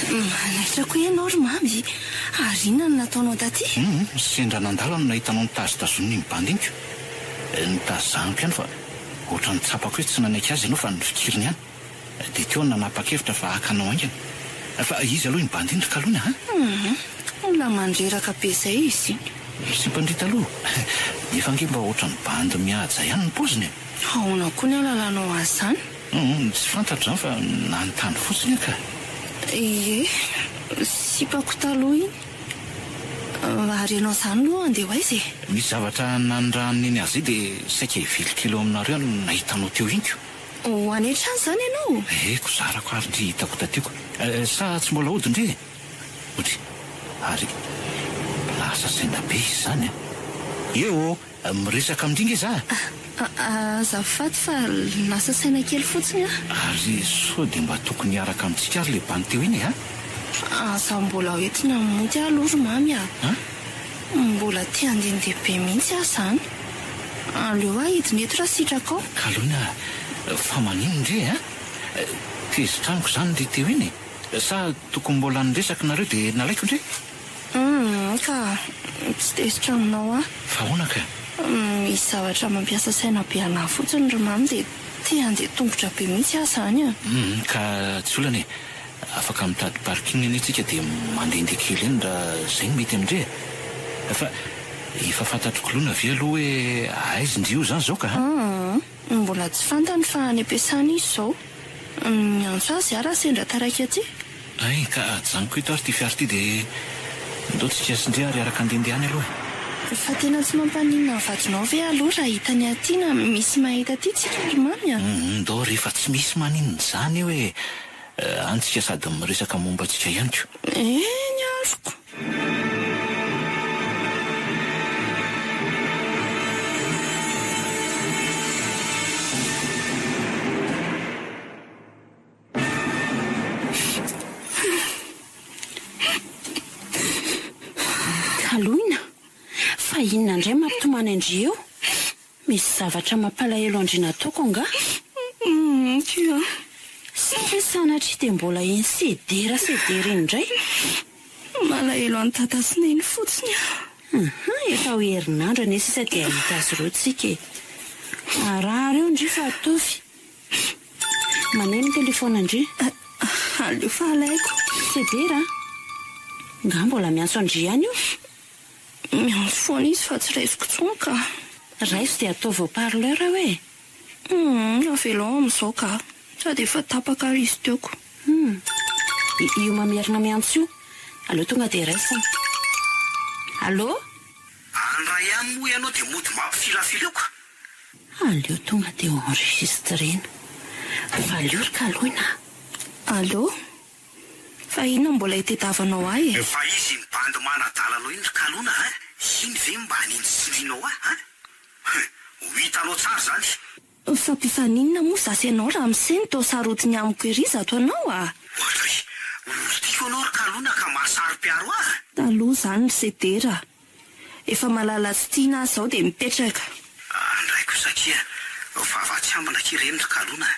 Manaitra koa ianao ry Mamy, ary inona no nataonao taty? Hum, sendra nandalo aho no nahita anao nitazotazonina iny bandy iny ko. Nitazaniko ihany fa Ohatran'ny tsapako hoe tsy nanaiky azy ianao fa nifikiriny ihany. Dia teo aho nanapa-kevitra fa haka anao haingana. Fa iza aloha iny bandy iny ry Kaloina a? Hum, olona mandreraka be izay izy iny. Sipan-dry taloha? Nefa ange mba ohatran'ny bandy mihaja ihany ny paoziny e! Ahoana koa ny ahalalanao azy izany? Hum, tsy fantatro izany fa nanontany fotsiny aho ka. Ie, sipako taloha iny. Ary ianao izany aloha handeha ho aiza e? Misy zavatra nanirahan'i Neny azy izay dia saika hivily kely eo aminareo aho no nahita anao teo iny ko. Ho any an-trano izany ianao? Eko, zarako ary ndry hitako taty ko. Sa tsy mbola hody ndry e? Odry, ary lasa saina be izy izany an! Eo ô! Miresaka amin-dry nge za a! Azafady fa lasa saina kely fotsiny aho. Ary sao dia mba tokony hiaraka amintsika ary le bandy teo iny e a! Aza mbola hoentina mody aho aloha ry Mamy a! Mbola te handehandeha be mihitsy aho izany. Aleo aho hidina eto raha sitrakao. Kaloina fa maninona ndry e a! Tezitra amiko izany ry teo iny e! Sa tokony mbola niresaka nareo dia nalaiko ndry? Humm ka tsy tezitra aminao aho. Fa ahoana ka? Misy zavatra mampiasa saina be anah fotsiny ry mamy dia te handeha tongotra be mihitsy aho izany a! Humm ka tsy olana e! Afaka mitady parking anie tsika dia mandehandeha kely eny raha izay no mety amin-dry e! Fa efa fantatr'i Koloina ve aloha hoe aiza ndry io izany izao ka? Humm mbola tsy fantany fa any am-piasana izy izao. Miantso azy aho raha sendra taraiky aty. Hay, ka ajanoko eto ary ity fiara ity dia ndao tsika sy ndry ary hiaraka handehandeha any aloha e. Fa tena tsy mampaninona ny vadinao ve aloha raha hitany aty na misy mahita aty tsika ry mamy a? Humm, ndao re fa tsy misy maninona izany eo e. Any tsika sady miresaka momba antsika ihany ko. Eny azoko. Kaloina, fa inona indray mampitomany an-dry eo? Misy zavatra mampalahelo an-dry nataoko angaha? Humm kia. Sa ve sanatria dia mbola iny sedera sedera iny indray? Malahelo an'i Dada sy Neny fotsiny aho. Hum, efa ho herinandro anie sisa dia hahita azy ireo tsika e. Araharo eo ndry fa ataovy. Maneno ny telefaonina ndry. Aleo fa alaiko. Sedera a! Nga mbola miantso an-dry ihany io? Miantso foana izy fa tsy raisiko intsony ka. Raiso dia ataovy haut parleur hoe e. Humm, avelao amin'izao ka. Sady efa tapaka ary izy teo ko. Humm. Io mamerina miantso io. Aleo tonga dia raisina. Allô? Andray ihany moa ianao dia mody mampifilafila eo ka. Aleo tonga dia enregistrena. Valio ry kaloina a. Allô? Fa inona mbola itediavanao ahy e? Fa izy iny bandy manadala anao iny ry kaloina a! Iny ve mba hanindritsindrinao ahy a? Hum! Ho hitanao tsara izany. Fa mpifaninona moa za sy ianao ramose no toa sarotiny amiko ery izato anao a! Oadray! Olon-tiako ianao ry Kalona ka mahasaro-piaro ahy a! Taloha izany ry Sedera a! Efa malala tsy tiana aho izao dia mipetraka. Andray kosa akia vava tsy ambina akia ireny ry Kalona a!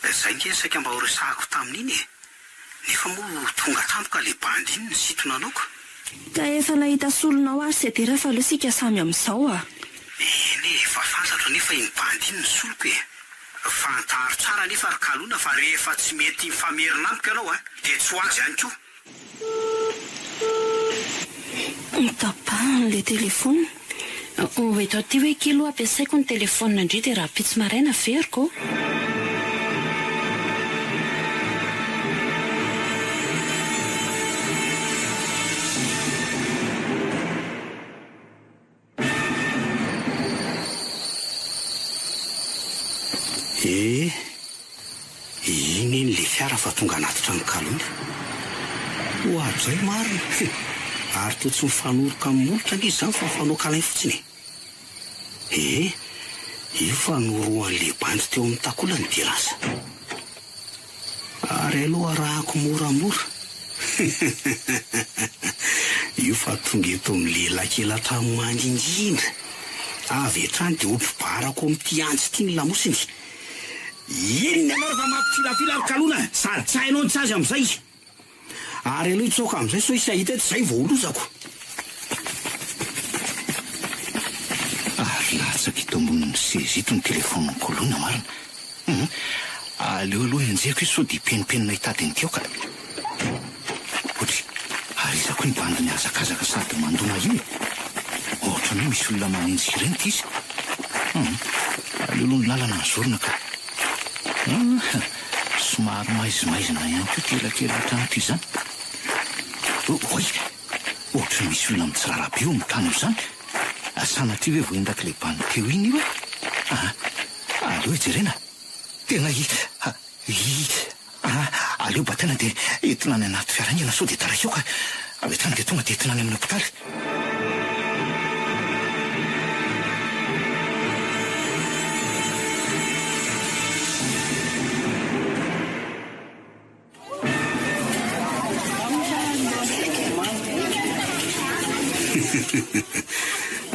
Izay nge saika mba horesahako tamin'iny e! Nefa moa tonga tampoka le bandy iny nisintona anao ka. Ka efa nahita solonao ary Sedera fa aleo sika samy amin'izao a! Eny e, efa fantatro anefa iny bandy iny ny soloko e! Fantaro tsara anefa ry Kalona fa rehefa tsy mety mifamerina amiko ianao a, dia tsy ho azy ihany koa. Notapahany ilay telefaonina. Ho eto aty hoe kely aloha ampiasaiko ny telefaonina ndry dia rahampitso maraina averiko ô. Eh! Iny iny le fiara fa tonga hanatitra an'i Kalona. Oadray marina! Ary toa tsy mifanoroka amin'ny molotra ange izany fa mifanao câlin fotsiny e! Eh! Io fa norohan'le bandy teo amin'ny takolany dia lasa. Ary aleo arahako moramora. Io fa tonga eto amin'ny lehilahy kely hatramin'ny mangingina. Avy hatrany dia hotrobarako amin'ity antsy ity ny lamosiny. Inona ianao rehefa mampifilafila ry Kalona? Sady tsy hainao ny tsy azy amin'izay. Ary aleo hitsoaka amin'izay sao hisy hahita eto izay vao ho lozako. Ary latsaka ito ambonin'ny seza ito ny telefaonin'i Koloina marina. Hum, aleo aloha enjehiko izy sao dia hipenimpenina hitady an'ity ao ka. Ohatry, ary iza koa iny bandy mihazakazaka sady mandona iny e? Ohatran'ny hoe misy olona manenjika ireny ity izy. Hum, aleo aloha ny lalana no zorina ka. Hum, somary maizimaizina ihany koa ity elakelan-trano ity izany. Oay, ohatran'ny misy olona mitsirara be eo amin'ny tany eo izany. Sanatria ve voaendak'ilay bandy teo iny io e? Aa, aleo hijerena. Tena i, i, aa, aleo bataina dia entina any anaty fiara haingana sao dia taraiky eo ka. Avy hatrany dia tonga dia entina any amin'ny hopitaly.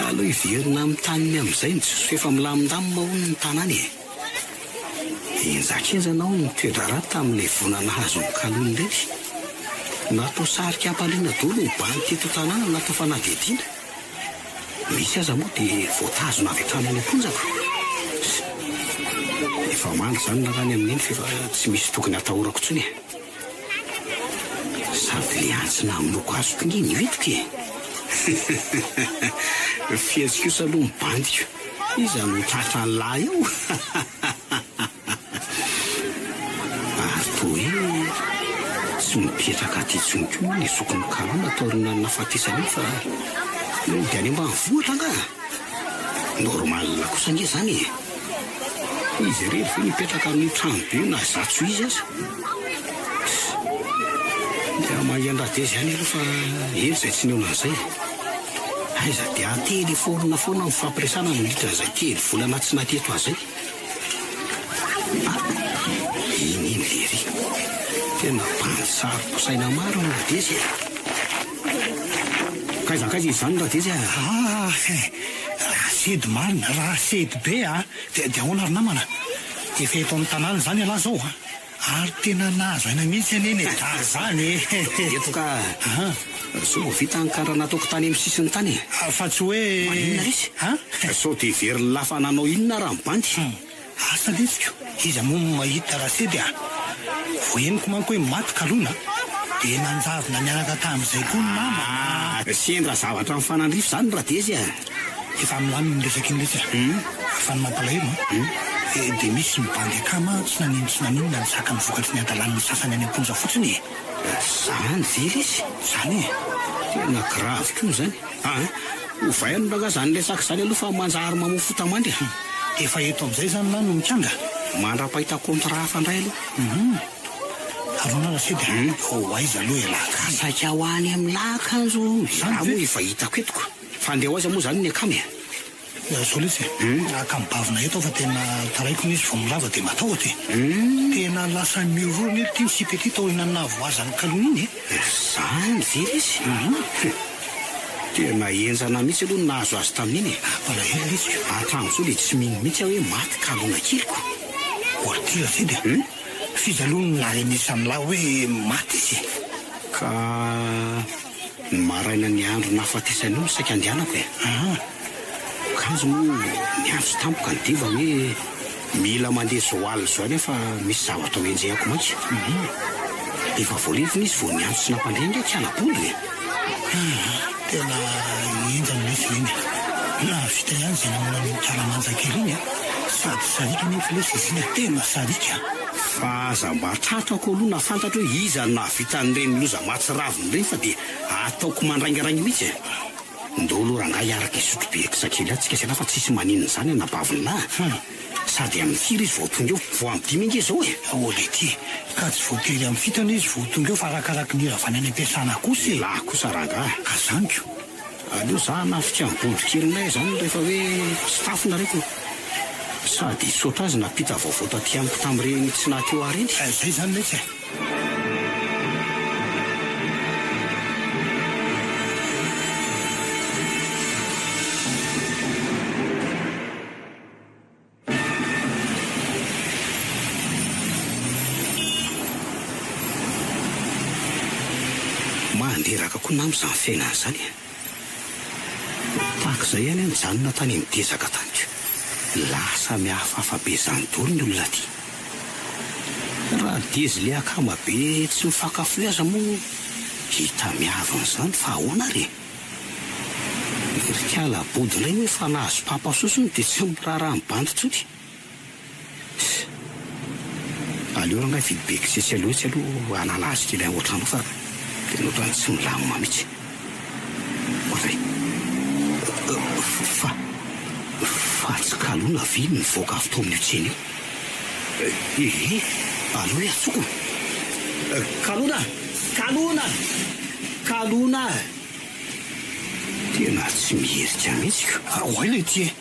Aleo hiverina amin'ny taniny amin'izay ny jiosy f'efa milamindamina hono ny tanàna e! Henjakenjana hono ny toe-draharaha tamin'ilay vola nahazo ny kalony ireny. Natao sarika hampalina daholo ny bandy teto an-tanàna natao fanadihadiana. Misy aza moa dia voatazona avy hatrany any am-ponja ka. Efa mandry izany raharaha ny amin'iny f'efa tsy misy tokony hatahorako intsony e. Sady le antsy namonoako azy koa nge no entiko e. Fihetsy kosa aloha ny bandiko. Iza no tratran'lah eo? Ary toa hoe tsy mipetraka aty intsony koa moa ilay zokin'i Kalona taorian'ny nahafatesany iny fa nody any ambanivohitra angaha? Normal kosa ange izany e! Izy irery ve no hipetraka amin'io trano be io na izaho tsy ho izy aza? Dia mahian-dRadezy ihany aloha fa ela izay tsy nihaona an'izay e! Aiza dia an-telefaonina foana no nifampiresahana nandritra an'izay telo volana tsy naha-teto ahy izay. Ah! Iny iny lery. Tena bandy saro-posaina marina Radezy e! K'aiza k'aiza izy izany Radezy a? Ah! Sedy marina, raha sedy be a! Dia dia ahoana ry namana? Efa eto amin'ny tanàna izany ialahy izao a! Ary tena nahazo aina mihitsy anie ny adala izany e! Eto ka! Sao vao vita ny kandra nataoko tany amin'ny sisiny tany e! Fa tsy hoe. Maninona lesy? Sao dia heverin'ny lahy fa nanao inona raha ny bandy? Asa letsiko, iza moa no mahita Rasedy a! Vao henoko manko hoe maty Kalona dia nanjavona niaraka tamin'izay koa ny namana a! Sendra zavatra mifanandrify izany Radezy a! Efa milamina iny resaka iny letsy a! Fa ny mampalahelo an! Dia misy ny bandy akama tsy nanino tsy naninona nizaka ny vokatry ny hadalan'ny sasany any am-ponja fotsiny e! Zany ve lesy? Zany e! Tena grave koa izany a! Ovay aloha rangahy izany resaka izany aloha fa manjary mamoa fota-mandry a! Efa eto amin'izay izany lahy no mikanga? Mandra-pahita contrat hafa indray aloha. Hum! Arona Rasidy a! Ho aiza aloha ialahy ka? Saika ho any amin'ny lahy kanjo Izany ialahy ve? moa efa hitako eto ko! Fa andeha ho aiza moa izany ny akama e? Zao lesy e! Akama bavina eto aho fa tena taraiky hono izy vao mirava dia matahotra e! Tena lasa miororona eto ity ny sipa ity taorian'ny nahavoazan'ny kalony iny e! Zany ve lesy? Tena henjana mihitsy aloha ny nahazo azy tamin'iny e! Mampalahelo lesy ko! Hatramin'izao dia tsy mino mihitsy aho hoe maty kalona keliko. Orty Rasidy a! F'iza aloha no naharenesan'lah hoe maty izy e? Ka ny marainan'ny andro nahafatesany io no saika andehanako e! Kanjo moa niantso tampoka ny Deva hoe mila mandeha izao alina izao ihany aho fa misy zavatra ho enjehako maika. Efa voalevina izy vao niantso sy nampandre angaha kialaboly e! Tena henjana lesy ireny e! Nahavita ihany izay namono an'iny Kalamanja kely iny a! Sady sariaka anefa lesy izy iny a! Tena sariaka! Fa aza mba tratrako aloha na fantatro hoe iza no nahavita an'ireny loza mahatsiravina ireny fa dia ataoko mandraingiraingy mihitsy e! Ndao aloha rangahy hiaraka hisotro bekisa kely ato tsika zalahy fa tsisy maninona izany anabaviny lahy a! Sady amin'ny firy izy vao tonga eo? Vao amin'ny dimy ange izao e! Ô letia, ka tsy voatery amin'ny fito anie izy vao tonga eo fa arakaraky ny hiravany any am-piasana kosa e! Lahy kosa rangahy. Ka zany ko! Aleo za hanafika ny bondro kelinay izany rehefa hoe tsy tafona re ko! Sady hisaotra azy nampita vaovao taty amiko tamin'ireny tsy naha teo ahy ireny. Zay izany letsy e! Mandreraka koa nama izany fiainana izany e! Tahaka izay ihany aho nijanona tany amin'ny dezaka tany ko! Lasa mihafahafa be izany daholo ny olona aty. Raha dezy le akama be tsy mifankafohy aza moa hita miavona izany fa ahoana ary e! Ry kala body indray moa efa nahazo papa sosony dia tsy miraharaha ny bandy intsony. Aleo rangahy hividy bekisy etsy aloha etsy aloha hanala azy kely ao an-trano ao fa tena ohatran'ny tsy milamina mihitsy. Ohatray. Fa fa tsy kalona ve no nivoaka avy tao amin'io tsena io? Ehe, aleo hoe atsoko. Kalona! Kalona! Kalona! Tena tsy miherika mihitsy ko. Oay letia e!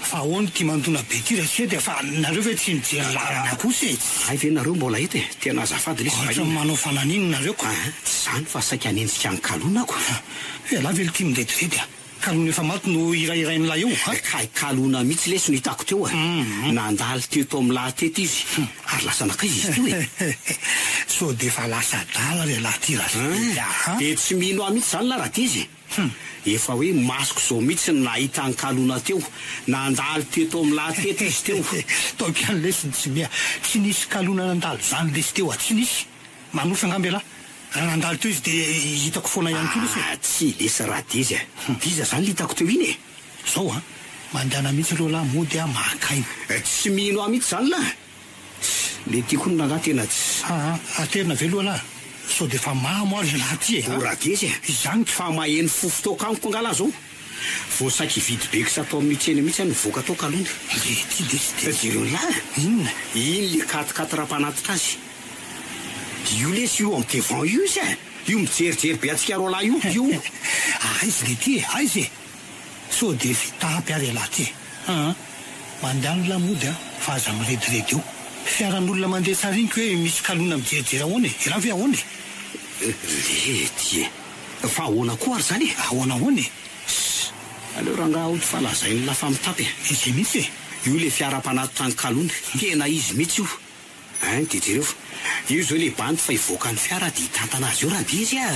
Fa ahoana ity mandona be ity Rachid a! Fa nareo ve tsy mijery lalana kosa e! Hay ve nareo mbola eto e! Tena azafady lesy Ohatra vahiny. manao fananina nareo ko! Aa tsy zany fa saika hanenjika an'i Kalona ko! Ialahy ve ity mirediredy a! Kalona efa maty no hirahirain'ilay eo a! Kay Kalona mihitsy lesy no hitako teo a! Nandalo teto amin'ny lahy teto izy ary lasa nankaiza izy teo e! Sao dia efa lasa adala ry ialahy ity Rachid a! Dia tsy mino ahy mihitsy zany lahy Radezy e! Hum! Efa hoe masoko izao mihitsy no nahita an'i Kalona teo, nandalo teto amin'ny lahy teto izy teo. Taoko ihany lesy ny tsy miha. Tsy nisy Kalona nandalo izany lesy teo a! Tsy nisy. Manofy angamba ialahy. Raha nandalo teo izy dia hitako foana ihany koa lesy e! Ah, tsia lesy Radezy a! D'iza izany le hitako teo iny e? Zao an! Mandehana mihitsy aloha lahy mody aho maka aina. Tsy mino ahy mihitsy izany lahy! Le tiako hono rangahy tena tsy. Aa aterina ve aloha lahy? Sao dia efa mamo ary ialahy ty e! O Radezy e! Izany ka! Fa maheno fofo toaka amiko angaha lahy zao? Vao saika hividy beksa tao amin'io tsena mihitsy aho nivoaka tao kalona. Le ty lesy dia. Jereo ny lahy e! Inona? Iny le quat-quatre mpanatitra azy. Io lesy io amin'ny devant io izy e! Io mijerijery be antsika roalahy io, io. Aiza le ty e! Aiza e! Sao dia fitapy ary ialahy ty e! Aa! Mandehana lah mody a! Fa aza mirediredy eo! Fiaran'olona mandeha tsara iny ko hoe misy kalona mijerijery ahoana e! Ialahy ve ahoana e? Lety e! Fa ahoana koa ary izany e? Ahoana ahoana e? Ss! Aleo rangaha hody fa lazain'lah fa mitapy e. Izay mihitsy e. Io le fiara mpanatitra an'i Kalona. Tena izy mihitsy io. Hein, dia jereo fa. Io izao le bandy fa hivoaka ny fiara dia hitantana azy eo Radezy a!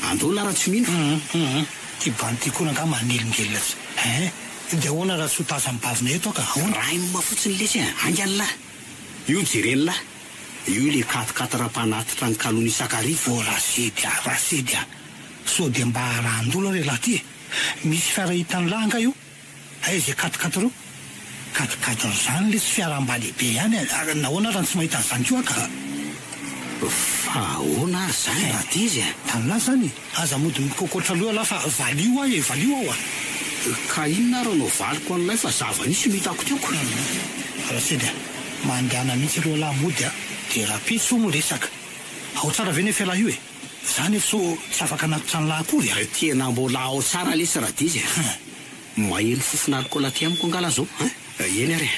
Andao lah raha tsy mino. Hum hum, ty bandy ty koa rangaha manelingelina tsy. Hein, dia ahoana raha tsy ho tazan'ny bavina eto aho ka, ahoana? Rime fotsiny lesy a! Haingana lah! Io jeren'lah! Io le quatre quatre mpanatitra an'i Kalona isan-kariva. Oh Rasidy a, Rasidy a! Sao dia mba arahan-dolo re lah ty e! Misy fiara hitan'lah angaha io? Aiza izay quatre quatre ireo? Quatre quatre izany lesy fiara mba lehibe ihany e! Ary nahoana ary no tsy mahita an'izany koa aho ka? Fa ahoana ary izany Radezy a? Tan'lah izany e! Aza mody mikokoatra loha lah fa valio aho e! Valio aho a! Ka inona ary no valiko an'ilay fa zava-nisy no hitako teo ko! Rasidy a! Mandehana mihitsy aloha lah mody a! Dia rahampitso no resaka. Ao tsara ve nefa ialahy io e? Za nefa sao tsy afaka hanatitra an'lah akory a! Tena mbola ao tsara lesy Radezy a! Maheno fofona alcool aty amiko angaha lah zao hein? Eny ary e!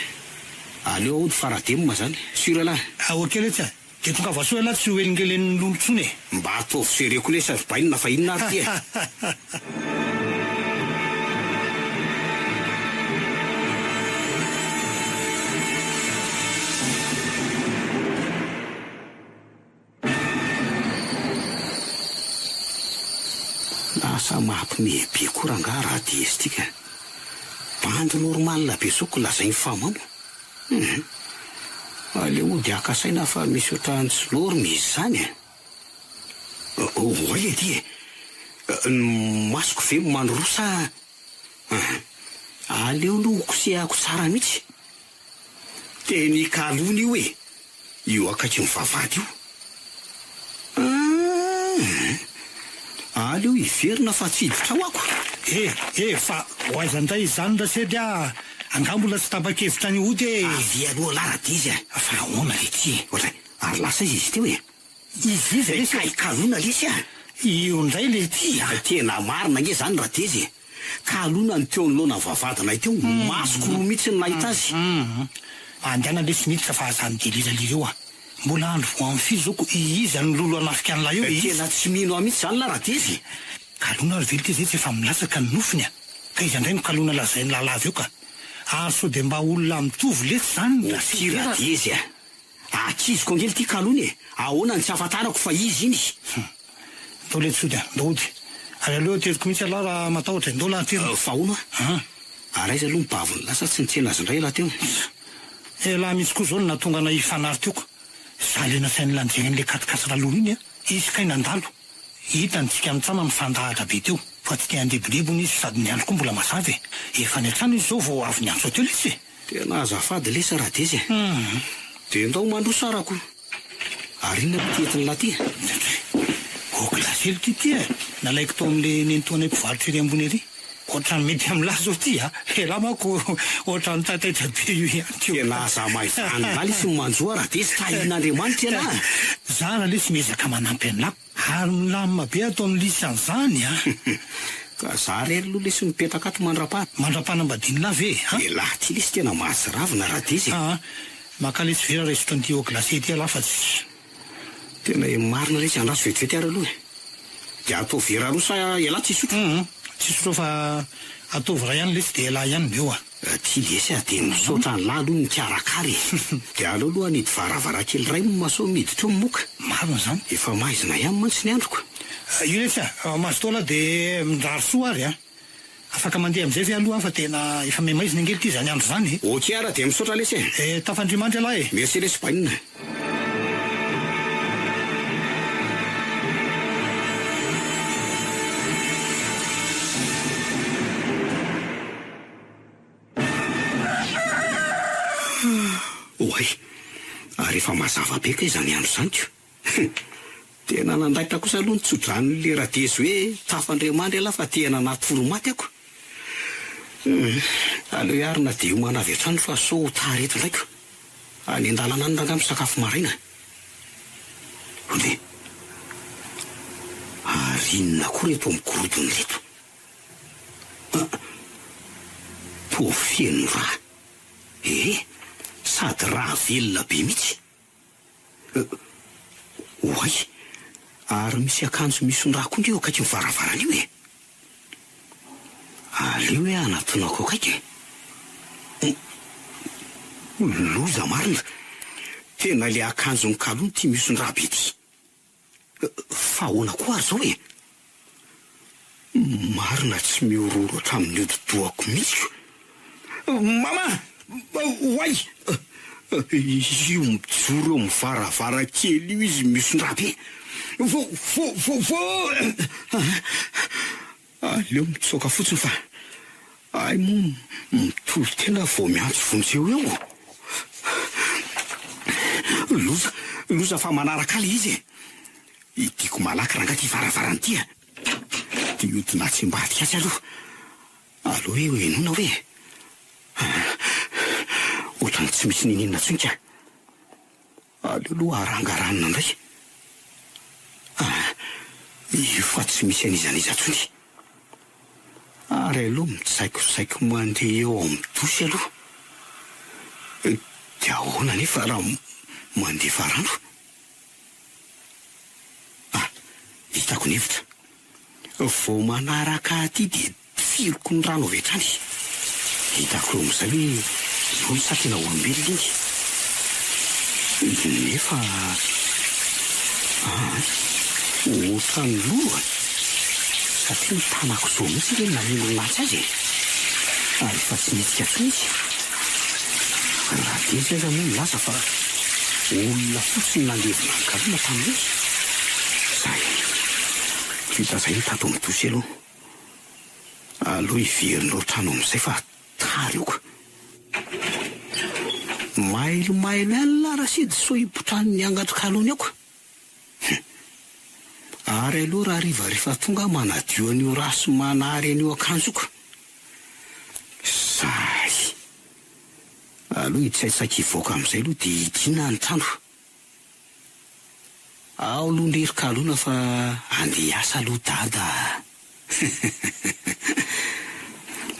Aleo aody fa radem zany, sur elah! Ah ok letsy a! Dia tongava soa elah tsy ho helingelenin'ny lolo tsony e! Mba ataovy sérieux koa lesy ry bainina fa inona ary ty e! Lasa mampime be koa rangaha raha DS ty ka. Bandy normal be zao ko lazainy fa mamo. Hum. Aleo hody haka saina fa misy ohatran'ny tsy norme izy zany e. Oay ety e. Ny masoko ve mandroa sa hum. Aleo aloha ho kosehako tsara mihitsy. Teny Ikalony io e! Io akaikin'ny vavahady io. Ahh! Aleo hiverina fa tsy hiditra ao ako. Eh! Eh! Fa ho aiza indray izany Rasedy ah! Angaha mbola tsy tapa-kevitra ny hody e! Avia aloha lahy Radezy a! Fa ahoana re ty e? Ohatray, ary lasa aiza izy teo e? Izy iza lesy e? Kay kalona lesy a! Io indray le ty a! Tena marina ange izany Radezy e! Kalona ny teo anoloana vavahadinay teo, masoko roa mihitsy no nahita azy. Hum. Mandehana lesy miditra fa aza mideliralira eo a! Mbola andro vao amin'ny firy zao ko iza no lolo hanafika an'lah eo e? Iza? Tena tsy mino ahy mihitsy izany lah Radezy e! Kalona ary ve lty zay tsy efa milatsaka ny nofony a! Ka iza indray no kalona lazain'lah lava eo ka! Ary sao dia mba olona mitovy letsy izany no Oky Radezy a! Akiziko ange ity kalony e! Ahoana no tsy ahafantarako fa izy iny? Hum. Ndao letsy hody a! Ndao hody. Ary aleo ateriko mihitsy ialahy raha matahotra e! Ndao lahy aterina. Fa hono a! Ary aiza aloha ny bavon'ny lasa tsy nitsena azy indray ialahy teo? Ialahy mihitsy koa izao no nahatonga anay hifanary teo ka! Za le nasain'i Lanjegny an'le quat-quatre aloha iny a! Izy kay nandalo. Hitany tsika mitsama mifandahatra be teo. Fa tsy te handebodebo hono izy sady ny andro koa mbola mazava e! Efa any an-trano izy izao vao avy niantso ahy teo letsy e! Tena azafady lesy Radezy e! Dia ndao mandroso arako. Ary inona aloha ity entin'lah ty e? Ô glasely ity ty e! Nalaiko tao amin'ilay nenitoanay mpivarotra ery ambony ery. Ohatran'ny mety amin'lah zao ty a! Elah manko ohatran'ny taitaitra be io ihany ko. Tena aza maivanina lesy ny manjo a Radezy, tahin'Andriamanitra ialahy a! Za raha lesy miezaka manampy an'lah. Ary milamina be ataon'i Lisy an'izany a! Ka za rery aloha lesy mipetraka ato mandrapaha. Mandrapanambadian'lah ve a? Elah ty lesy tena mahatsiravina Radezy e! Aa, maka lesy vera raha hisotro an'ity eau glacée ity elah fa tsy. Tena e marina lesy, andraso vetivety ary aloha e! Dia atao vera roa sa elah tsy hisotro? Hum, tsy hisotro aho fa ataovy iray ihany lesy dia elah ihany no eo a! Ty lesy a, dia misaotra an'lah aloha nikarakara e! Dia aleo aloha hanidy varavarankely iray moa sao miditra eo ny moka. Marina izany. Efa maizina ihany mantsy ny androko. Io lesy a, mazotoa lah dia mirary soa ary a! Afaka mandeha amin'izay ve aloha aho fa tena efa mihamaizina ange ity izany andro izany e! Ok ara dia misaotra lesy e! Eh, tafandrimandry ialahy e! Merci lesy bainina. Oay! Ary efa mazava be kay izany andro izany ko! Tena nandaitra kosa aloha ny tsodranon'le Radezy hoe tafandriamandry ialahy fa tena natory maty ako! Hum! Aleo hiarina dia hiomana avy hatrany fa sao ho tara eto indray ko! Any an-dalana any rangahy misakafo maraina. Oay! Ary inona koa ireto migorodona ireto? Ah! Toa feno rà. Ee, sady rà velona be mihitsy. Oay! Ary misy akanjo misy rà koa nge eo akaikin'ny varavarana io e! Aleo hoe hanatonako akaiky e. Loza marina! Tena ilay akanjon'i Kalou ity mihoson-drà be ity. Fa ahoana koa ary izao e? Marina tsy mihorohoro hatramin'ny hodi-dohako mihitsy ko! Mama! Oay! Io mijoro eo amin'ny varavarankely io izy mihoson-drà be! Vo! Vo! Vo! Vo! Aleo mitsoaka fotsiny fa hay moa mitolo-tena vao miantso vonjeo eo. Loza, loza fa manaraka ahy ilay izy e! Hidiako malaky rangahy ity varavarana ity a! Dia hiodina atsy ambadika atsy aloha. Aleo hoe ho henoina hoe e! Ohatran'ny tsy misy n'inon'inona intsony ka! Aleo aloha arangaranina indray ah, efa tsy misy an'iza n'iza intsony. Ary aleo mitsaikosaiko mandeha eo amin'ny dosy aloha. Dia ahoana anefa raha mandefa rano? Ah, hitako ny hevitra. Vao manaraka aty dia Tifiriko ny rano avy hatrany. Hitako eo amin'izay hoe lolo sa tena olombelona iny. Nefa aa ohatran'ny lolo a! Satria ny tanako izao mihitsy ange no namelona atsy azy e! Ary efa tsy nihetsika intsony izy. Radezy aza moa nilaza fa olona fotsiny nandevina an'i Kalina tamin'iny. Zay. Vita izay ny tato amin'ny dossier aloha. Aleo hiverina ao an-trano amin'izay fa tara io ka. Mailomailo ihany lah Rasidy sao hipotran'ny angatry kalony ao ka. Hum. Ary aleo rahariva rehefa tonga aho manadio an'io rà sy manary an'io akanjo io ka. Zay. Aleo hitsaitsaika hivoaka amin'izay aloha dia hidiana ny trano. Ao aloha ndry ry Kalona fa andeha hiasa aloha dada a!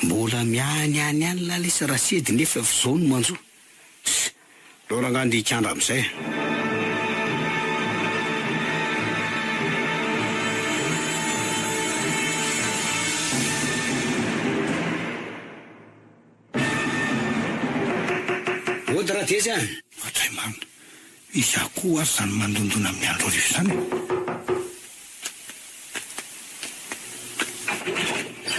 Mbola mianiany ihany lah lesy Rasedy nefa efa izao no manjo. Ss! Aleo rangahy andeha hikandra amin'izay e! Ody Radezy a! Ohatray marina. Iza koa ary izany mandondona amin'ny andro hariva izany e?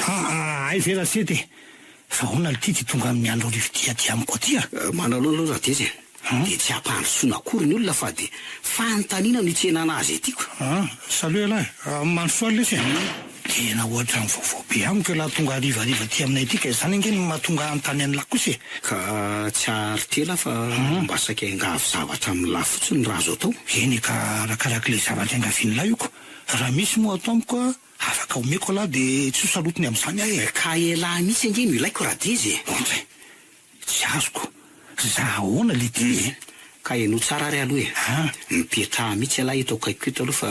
Aa, hay ve Rasedy e! Fa ahoana lty ty tonga amin'ny andro hariva ity aty amiko aty a? Manao aloha Radezy e! Dia tsy hampandrosoana akory ny olona fa dia fanontaniana no hitsenana azy aty ko! Ah, salut ialahy e! Mandrosoa ary lesy e! Tena ohatran'ny vaovao be amiko ialahy tonga harivariva aty aminay aty ka izany ange no mahatonga ahy hanontany an'lah kosa e! Ka tsy haharitra ela fa mba saika hiangavy zavatra amin'lah fotsiny raha azo atao. Eny e, ka arakarak'ilay zavatra iangavian'lah io ko! Raha misy moa ato amiko a, afaka omeko an'lah dia tsy ho salotiny amin'izany aho e! Ka elah mihitsy ange no ilaiko Radezy e! Ontsa e! Tsy azoko. Za ahoana le ty e? Ka henoy tsara ary aloha e. Mipetraha mihitsy ialahy eto akaikiko eto aloha fa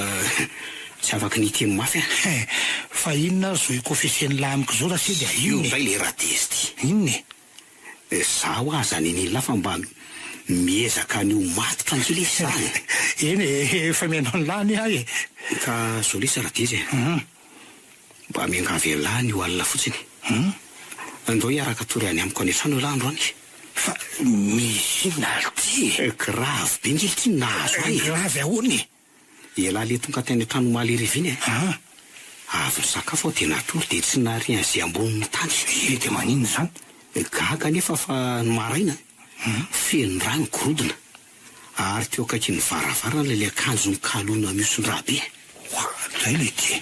tsy afaky ny hiteny mafy aho. He, fa inona ary zao i-confesser-n'lah amiko zao Rasedy a? Io Inona e? indray le Radezy ty. Inona e? Zaho aza nenen'lah fa mba miezaka ny ho matotra ange lesy za e. Eny e, efa mihaino an'lah anie aho e. Ka zao lesy Radezy e. Mba miangavy an'lah anio alina fotsiny. Hum? Andao hiaraka hatory any amiko any an-trano ialahy androany. Fa misy inona ary ity e? Grave be nge ity ny nahazo ahy e! Grave ahoana e? Ialahy le tonga tany an-trano omaly hariva iny e! An? Avy nisakafo aho dia natory dia tsy nahare an'izay ambonin'ny tany. Ie dia maninona izany? Gaga anefa fa ny maraina, feno rà ny gorodona. Ary teo akaikin'ny varavarana ilay akanjo mikalona mihoson-drà be. Oadray le ty!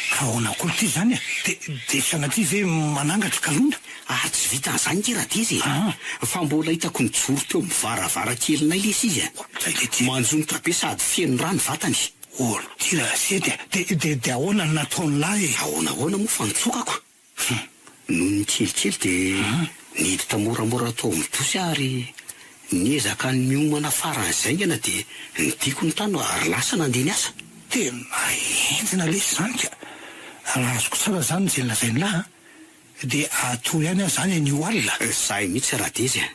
Ka ahoana koa ity izany e? De de sanatria ve manangatra kalona? Ary tsy vitan'izany nge Radezy e! Fa mbola hitako nijoro teo amin'ny varavarankelinay lesy izy e! Oadray le ty! Manjonotra be sady feno rà ny vatany. Ôlty Rasedy a! De de de ahoana no nataon'lah e? Ahoana ahoana moa fa nitsokako. Hum. Nony kelikely dia niditra moramora tao amin'ny dosy aho ary niezaka ny niomana faran'izay haingana dia nidiko ny trano ary lasa nandeha niasa. Tena henjana lesy izany ka! Raha azoko tsara izany izay nolazain'lah an, dia hatory ihany aho izany anio alina. Izay mihitsy Radezy a!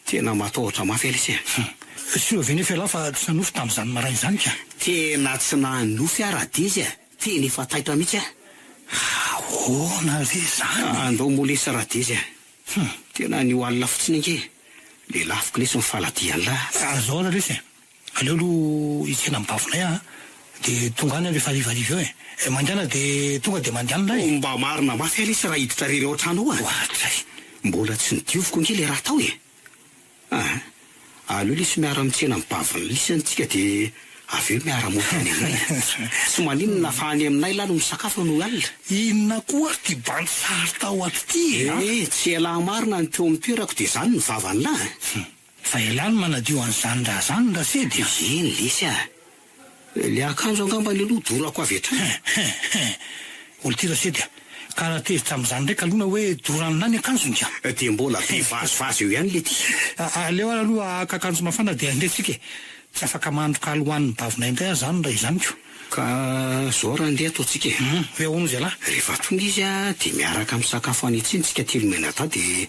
Tena matahotra mafy Alice a! Hum. Sûr ve nefa ialahy fa tsy nanofy tamin'izany maraina izany ka? Tena tsy nanofy aho Radezy a! Tena efa taitra mihitsy aho. Ahoana re izany? Andao moa lesy Radezy a! Tena anio alina fotsiny ange le lafiko lesy ny faladian'lah. Zao ary lesy e! Aleo aloha hitsena ny bavinay aho de tonga any aho rehefa harivariva eo e! Mandehana de tonga de mandehana lahy e! Mba marina mafy aho lesy raha hiditra rery ao an-trano ao a! Ohatray! Mbola tsy nodioviko ange le raha tao e! Aa! Aleo lesy miara mitsena ny bavin'ny lisany tsika de avy eo miara mody any aminay a! Tsy maninona fa any aminay lah no misakafo anio alina. Inona koa ary ty bandy sary tao ato ty e a! Eh! Tsy elah marina ny teo amin'ny toerako de zany ny vavan'lah a! Hum! Fa elah no manadio an'izany raha zany Rasedy a! Eny lesy a! Le akanjo angambany aloha dorako avy hatrany. Hein hein hein! Olo ty Rasedy a! Ka raha tezitra amin'izany ndray kalona hoe doran'lah ny akanjony ka! Dia mbola be vazivazy eo ihany le ty. Aleo ary aloha haka akanjo mafana dia andeha tsika e! Tsy afaka mahandro kaly ho an'ny bavinay indray aho zany raha izany ko! Ka zao raha andeha ataontsika e! Hum! Hoe ahoana ozy ialahy? Rehefa tonga izy a, dia miaraka misakafo any an-tsena tsika telo mianadahy dia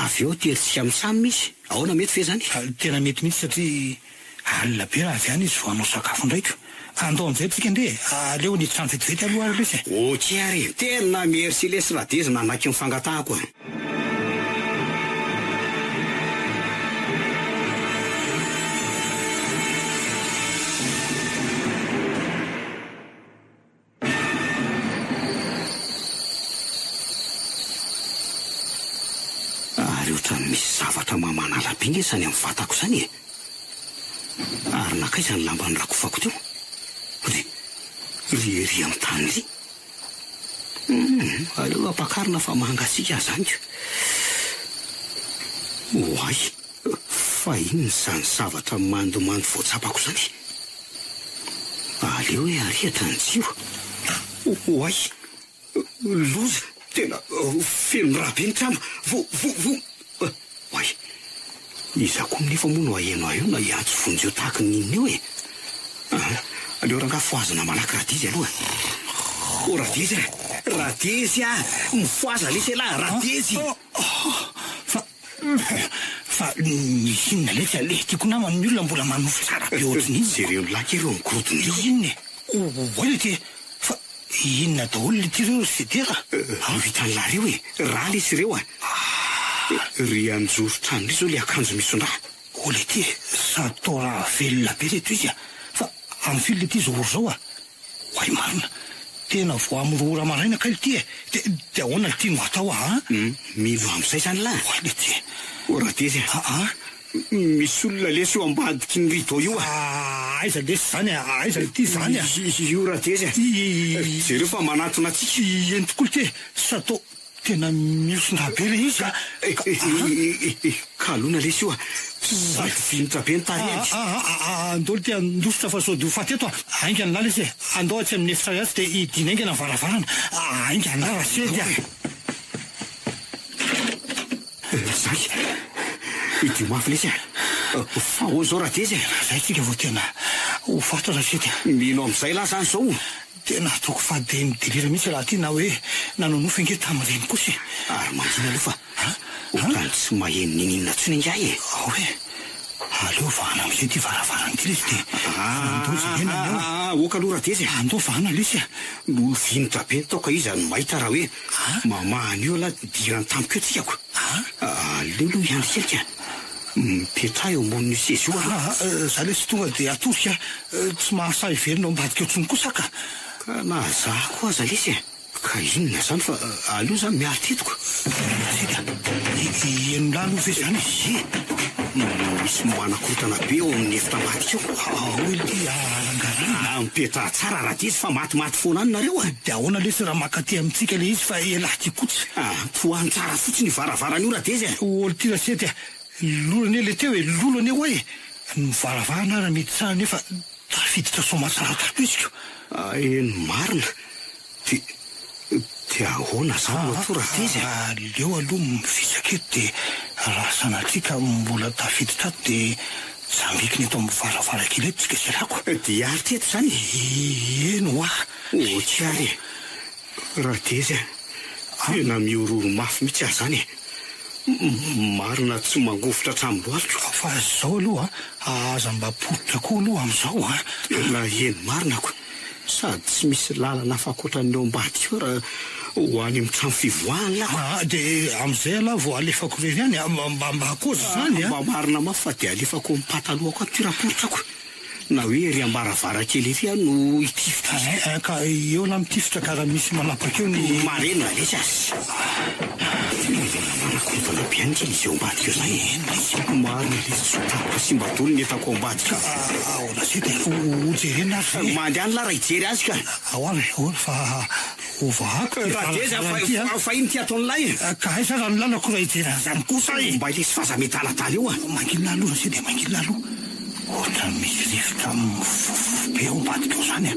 avy eo ateritsika amin'ny Sam izy. Ahoana mety ve izany? Tena mety mihitsy satria Alina be raha avy any izy vao hanao sakafo indray ko. Andao amin'izay tsika ndeha e! Aleo ny trano vetivety aloha ary lesy e! Ok ary e! Tena merci lesy Radezy nanaiky ny fangatahako a! Ary ohatran'ny misy zavatra mamanala be nge izany amin'ny vatako izany e! Ary nankaiza ny lamba norakofako teo? Ry, ry ery amin'ny tany ry. Hum, aleo ampakarina fa mangatsiaka aho izany ko. Oay! Fa inona izany zavatra mandomando voatsapako izany? Aleo hoe arehitra ny jiro. Oay! Loza! Tena feno rà be ny trano. Vo, vo, vo. Oay! Iza koa nefa moa no haheno ahy eo na hiantso vonjeo tahaky ny inona eo e? Aa! Aleo rangahy fohazina malaky Radezy aloha e! O Radezy a! Radezy a! Mifohaza lesy elah! Radezy! Fa Fa misy inona letsy a? Le tiako namana ny olona mbola manofy tsara be ohatry ny inona. Jereo ny laky ireo migorodona ireo. Inona e? Oay le ty e! Fa inona daholo le ty reo ry Sedera a? Io hitan'lah reo e! Rà lesy ireo a! Ry anjoro trano ry zao le akanjo misondrà. O le ty e! Sady toa raha velona be reto izy a! Fa amin'ny firy le ty zao ora zao a? Oay marina! Tena vao amin'ny roa ora maraina kay lty e! De de ahoana lty no atao aa? Mino amin'izay zany lah? Oay lty e! O Radezy a! Aa? Misy olona lesy io ambadiky ny rideau io a! Aiza lesy zany a! Aiza lty zany a! Io Radezy a! Jereo fa manatona antsika! Eny tokoa lty e! Sa toa Tena mihoson-dra be le izy a! Kalona lesy io a! Sady vinitra be ny tarehiny. Aa andao lty handositra fa sao dia ho faty eto a! Haingana lahy lesy e! Andao atsy amin'ny efitra atsy dia hidiana haingana ny varavarana. Haingana lahy Rasedy a! Zay! Hidio mafy lesy a! Fa ahoana izao Radezy e? Zay tsika vao tena ho faty Rasedy a! Mino amin'izay lahy zany izao? Tena ataoko fa dia midelira mihitsy raha ty na hoe nanao nofy ange tamin'ireny kosa e! Ary mangina aloha fa ohatran'ny tsy maheno niniana intsony ingahy e! Ao e! Aleo vahana amin'izay ity varavarana ity lesy dia andao jerena ny ao e! Aa aoka aloha Radezy e! Andao vahana lesy a! Lolo vinitra be ny tao ka iza no mahita raha hoe mamaha an'io ialahy hidirany tampoka eo tsika ko! Aleo aloha hiandry kely ka! Mipetraha eo ambonin'io seza io aloha. Aa, za lesy tonga dia atorika a! Tsy mahasahy hiverina ao ambadika ao intsony kosa ka! Ka na za koa aza lesy e! Ka inona izany fa aleo za miaritra eto ko! Sika, henon'lah aloha ve izany e? Ie! Misy manakorontana be ao amin'ny efitra ambadika ao. Ao ity arangarana. Aa, mipetraha tsara Radezy fa matimaty foana any nareo a! Dia ahoana lesy raha maka aty amintsika ilay izy fa elah ty kotsy? Aa, tohano tsara fotsiny io varavarana io Radezy a! Ol ty Rasety a! Lolo anie le teo e! Lolo anie ho'a e! Ny varavarana ara mety tsara nefa tafiditra soamatsara tato izy ko! Eny marina! De de ahoana zany no atao Radezy a? Aleo aloha mifisaka eto de raha sanatria ka mbola tafiditra ato de tsambikina eto amin'ny varavarankely eto tsika sy lako. De hiaritra eto zany e? Eny ho'a! Ok ary e! Radezy a! Tena mihorohoro mafy mihitsy aho zany e! Marina tsy mangovitra hatramin'ny lohaliko. Fa zao aloha a, aza mba poritra koa aloha amin'izao a! Tena eny marina ko! Sady tsy misy lalana hafa ankoatran'ny ao ambadika ao raha Ho any amin'ny trano fivoahany lako. Ah, dia amin'izay ialahy vao alefako irery any a! Mba mba kôzy izany a! Mba marina mafy fa dia alefako amin'ny pataloako ato ity raporitrako. Na hoe ery am-baravarankely ery aho no hitifitra azy. Eh, eh, ka eo lahy mitifitra ka raha misy manapaka eo ny. Marena lesy azy. Tena mbola manakorontana be any kely izy eo ambadika eo izany e. Marina lesy tsy ho tapaka simba daholo ny entako ao ambadika ao. Ahoana izay dia ho jerena ary ve e? Mandehana lahy raha hijery azy ka. Ahoana e, ahoana fa Ovahako ty Radezy a, varavarana ty a! fa ino ty ataon'ilay e? Ka aiza raha ny lalako raha hijery an'izany kosa e! Mba ilay faza miadaladala eo a! Mangina aloha Razezy dia mangina aloha. Ohatran'ny misy rivotra mifofofofo be ao ambadika ao izany a!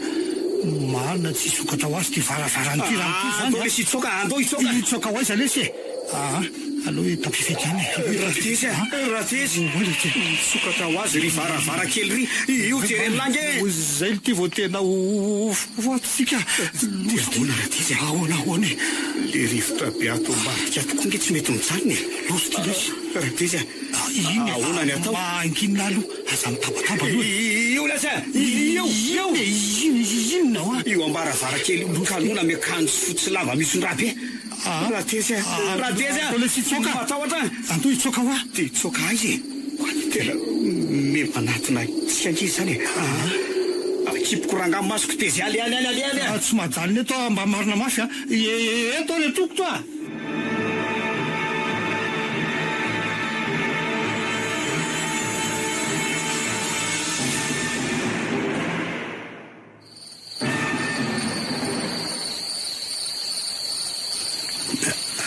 Marina tsy hisokatra ho azy ity varavarana ity raha mitohy izany a! Andao lesy hitsoaka, andao hitsoaka! Hitsoaka ho aiza lesy e? Aa, aleo hitapy fety ihany e! Radezy a! Radezy! Misokatra ho azy ry varavarankely ry! Io jeren'i lahy nge e! Zay ity vao tena ho fatintsika! Dia ahoana Radezy a? Ahoana ahoana e? Le rivotra be ato ambadika ato koa nge tsy mety mijanona e! Loza ity lesy! Radezy a! Inona e? Ahoana ny atao? Mangina aloha! Aza mitabataba aloha e! Io lesy a! Io! Io! Inona hoa? Io ambaravarakely io kanona miakanjo fotsy lava misy rà be! Radezy a! Radezy a! Andao lesy hitsoaka! Matahotra a! Andao hitsoaka hoa! Dia hitsoaka aiza e? Tena me manatona antsika ange izany e! Akipiko rangahy masoko tezy aly aly aly aly a! Tsy mahajanona eto aho mba marina mafy a! Eto aho le tokotra a!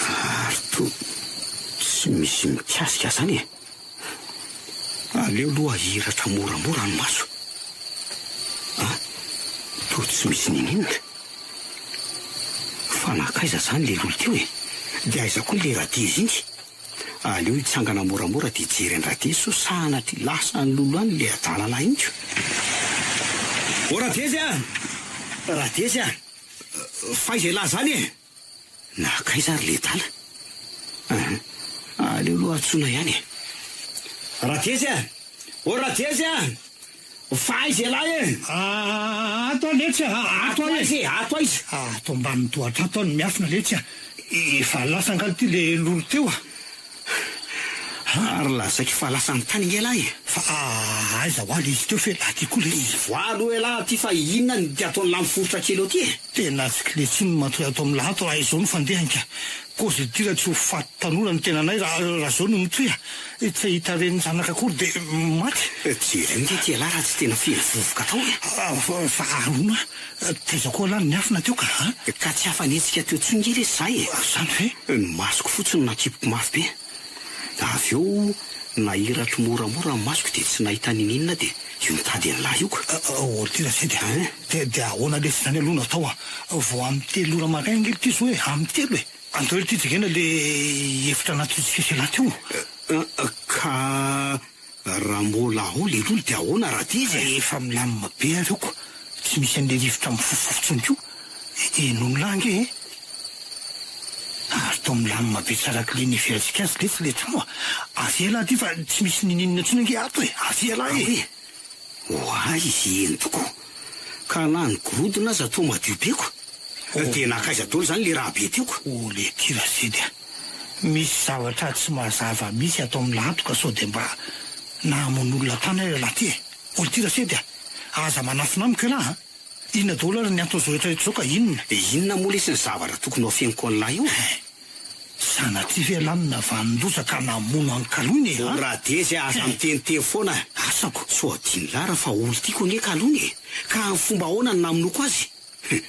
Ary toa tsy misy mikasika zany e! Aleo aloha ahiratra moramora ny maso. An! Toa tsy misy niniana. Fa nankaiza zany le lolo teo e? Dia aiza koa le radizy iny? Aleo hitsangana moramora dia hijery an-dRadezy sao sanatria lasa any lolo any le adala lahy iny ko. O Radezy a! Radezy a! F'aiza elah zany e? Nankaiza ary le adala? Ahh, aleo aloha antsoina ihany e. Radezy a! O Radezy a! Fa aiza ialahy e? Ato aho letsy a! Ato aho e! Aiza e? Ato aiza? Ato ambanin'ny tohatra ato aho no miafina letsy a! Efa lasa angaha ity le lolo teo a! Ary lazaiko fa lasa any tany ange ialahy e! Fa aiza hoa le izy teo fe lahy ty koa letsy. Mivoaha aloha ialahy aty fa inona no ataon'lah miforitra kely eo ty e? Tena tsy kle tsony ny matory ato amin'ny lahy ato raha izao no fandehany ka! Kôzy ity raha tsy ho faty tanora ny tenanay raha raha zao no mitohy a! Tsy hahita reny zanaka akory dia maty! Jereo nge ty ialahy raha tsy tena feno vovoka tao e! Fa Arona a! Taiza koa lahy no niafina teo ka a! Ka tsy afa-nihetsika teo tsony nge lesy za e! Zany ve? Ny masoko fotsiny no nakipiko mafy be. Avy eo nahiratro moramora ny masoko dia tsy nahita ninininona dia io mitady an'lah io ka. Oh ty Rasedy a! Dia dia ahoana lesy izany aloha no atao a! Vao amin'ny telo ora maraina ange ity zao e! Amin'ny telo e! Andao ity jerena le efitra natotsika sy elah teo. Ka raha mbola ao le lolo dia ahoana Radezy e? Efa milamina be ary io ko! Tsy misy an'le rivotra mifofofofo tsony ko! Henoin'lah ange e! Ary toa milamina be tsara kle ny heverantsika azy letsy le trano a! Avia elah aty fa tsy misy ninininona tsony ange ato e! Avia elah e! Aoe! Oay, eny tokoa! Ka na ny gorodona aza toa madio be ko! Dia nankaiza daholo izany le raha be teo ko? O le ty Rasedy a! Misy zavatra tsy mazava mihitsy ato amin'ny lato ka sao dia mba nahamono olona tany ary ialahy ty e! O le ty Rasedy a! Aza manafina amiko ialahy a! Inona daholo ary ny anton'izao rehetra rehetra izao ka inona? Inona moa lesy ny zavatra tokony ho afeniko an'lah io e? Sanatria ve ialahy no navanon-doza ka namono an'i Kaloina e? O Radezy a, aza miteniteny foana e! Asako. Sao adinon'lah raha fa olon-tiako ange Kaloina e! Ka amin'ny fomba ahoana no namonoako azy? Hum!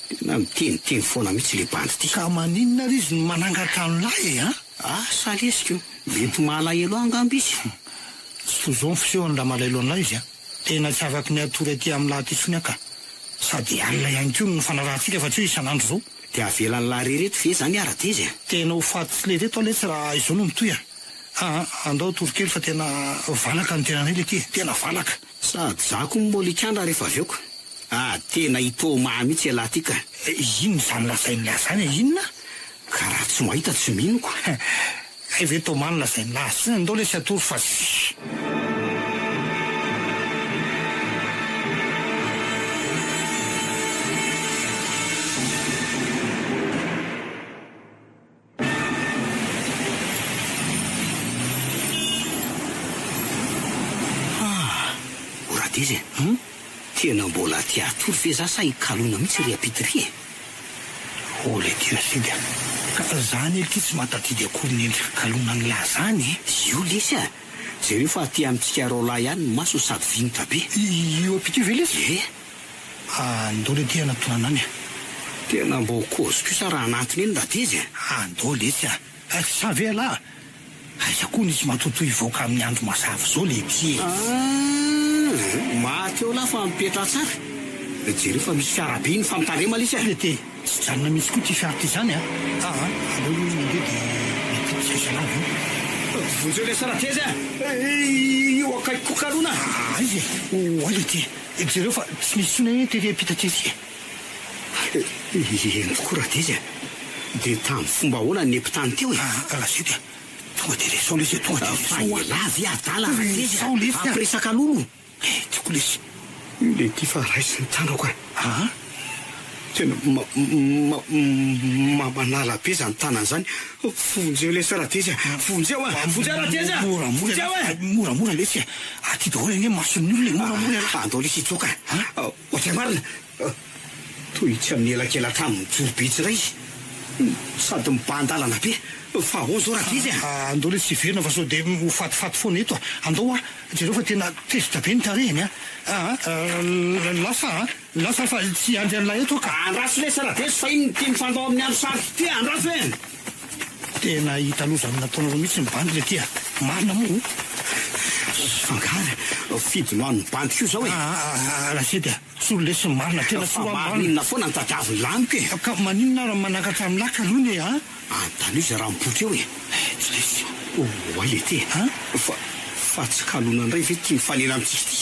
Tena miteniteny foana mihitsy le bandy ty. Ka maninona ary izy no manangan-trano lahy e? Asa lesy ko! Mety malahelo ahy angamba izy. Tsy toy izao ny fisehony raha malahelo an'lah izy a! Tena tsy afaky ny hatory aty amin'lah aty intsony aho ka! Sady alina ihany koa no nifanarahantsika fa tsy hoe isan'andro izao. Dia avelan'lah rery eto ve izany aho Radezy a? Tena ho faty tsy lery eto aho letsy raha izao no mitohy a! Aa andao hatory kely fa tena valaka ny tenanay letia e! Tena valaka! Sady za koa mbola hikandra rehefa avy eo ka! Ah tena i Thomas mihitsy ialahy ty ka! Inona izany lazain'lah izany e? Inona? Ka raha tsy mahita tsy mino ko! Hay ve Thomas no lazain'lah azy? Ndao lesy hatory fa zzz. Radezy e! Hum? Tena mbola te hatory ve za sa hikalona mihitsy ry ampita ry e? Oh le ty Rasidy a! Ka za anie ity tsy mahatadidy akory ny endrika kalonan'lah zany e! Io lesy a! Jereo fa aty amintsika roalahy ihany ny masony sady vinitra be. Io ampita io ve lesy? Ie! Andao le ty hanatona anany a! Tena mbô kôzy kosa raha hanantona eny Radezy a! Andao lesy a! Sa ve ialahy? Aiza koa nisy matotoa hivoaka amin'ny andro mazava izao lehibe e! Ah! Maty eo lahy fa mipetraha tsara. Jereo fa misy fiara be iny fa mitandrema lesy a! Tete, tsy hijanona mihitsy koa ity fiara ity izany a! Aa! Aleo aloha izy mandeha dia mipiditra isan'andro avy eo. Vonjeo lesy Ratezy a! Io akaikiko kalona! Aiza e? Oay lety! Jereo fa tsy misy intsony anie tery ampita tery e! Eny tokoa Radezy a! Dia tamin'ny fomba ahoana ny nempitany teo e? Ah Razezy a! Tonga dia resao lesy e! Tonga dia Fa resao a! ialahy ve adala Radezy a! Resao lesy a! Hampiresaka lolo! Eh! Tiako lesy! Io le ty fa raiso ny tanako a! Ah! Tena ma ma ma manala be zany tanana zany! Vonjeo lesy Radezy a! Vonjeo a! Vonjeo Radezy a! Moramora Vonjeo e! Moramora lesy a! Aty daholo anie mason'ny olona e! Moramora ialahy! Andao lesy hitsoaka a! Ohatray marina! Toy tsy amin'ny elakelatrano mijoro be tsy iray izy sady mibahan-dalana be. Fa ahoana izao Radezy a? Andao lesy hiverina fa sao dia ho fatifaty foana eto a! Andao hoa, jereo fa tena tezitra be ny tarehiny a! Aa, lasa a! Lasa fa tsy hiandry an'ilay eto aho ka! Andraso lesy Radezy fa iny ity mifandao amin'ny andro sarotra ity a! Andraso e! Tena hita loza amin'ny nataonareo mihitsy ny bandy le ty a! Marina moa o! F'angaha fidiny ho an'ny bandy koa izao e! Aa Rasidy a! Tsory lesy ny marina, tena Fa tsory marina inona foana no tadiavin'ny laniko e! Ka maninona ary manakatra amin'ny laka aloha e a! Anontanio izay raha mipoitra eo e! Tsy lesy. Oay le ty e! Fa fa tsy kalona indray ve ity mifanena amintsika ity?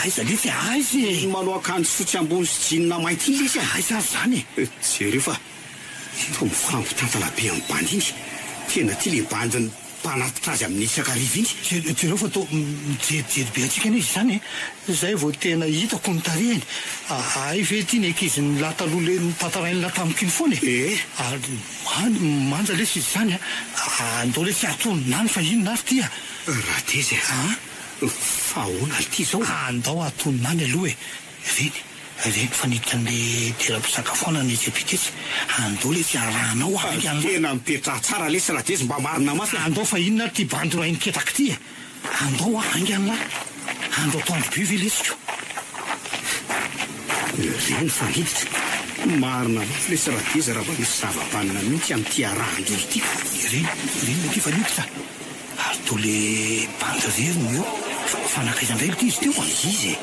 Aiza lesy e! Aiza e! Iny manao akanjo fotsy ambony sy jean mainty iny lesy a! Aiza ary izany e! Jereo fa Toa mifampitantana be amin'ny bandy iny. Tena tia le bandy mpanatitra azy amin'ny isak'ariva iny. Jereo fa toa mijerijery be antsika anie izy izany e! Izay vao tena hitako ny tarehiny. Hay ve ity ny ankizin'ny lahy taloha le notantarain'ny lahy tamiko iny foana e! Ee. Ary manja lesy izy izany a! Andao lesy hatonina any fa inona ary ity a! Ratezy a! Fa ahoana ity izao? Andao hatonina any aloha e! Reny. Ireny fa niditra an'le toeram-pisakafoanana etsy ampita etsy. Andao letsy arahanao haingana. Tena mipetraha tsara lesy Rajezy mba marina mafy a! Andao fa inona ary ity bandy rain-ketraka ity e! Andao hoa haingana lahy! Andro atoandro be ve lesy ko! Ireny fa niditra. Marina mafy lesy Radezy raha mba misy zava-banona mihitsy amin'ity arahan-dolo ity ko! Ireny, ireny aty fa niditra. Ary toa le bandy irery no eo. Fa nankaiza indray ity izy teo a? Iza e?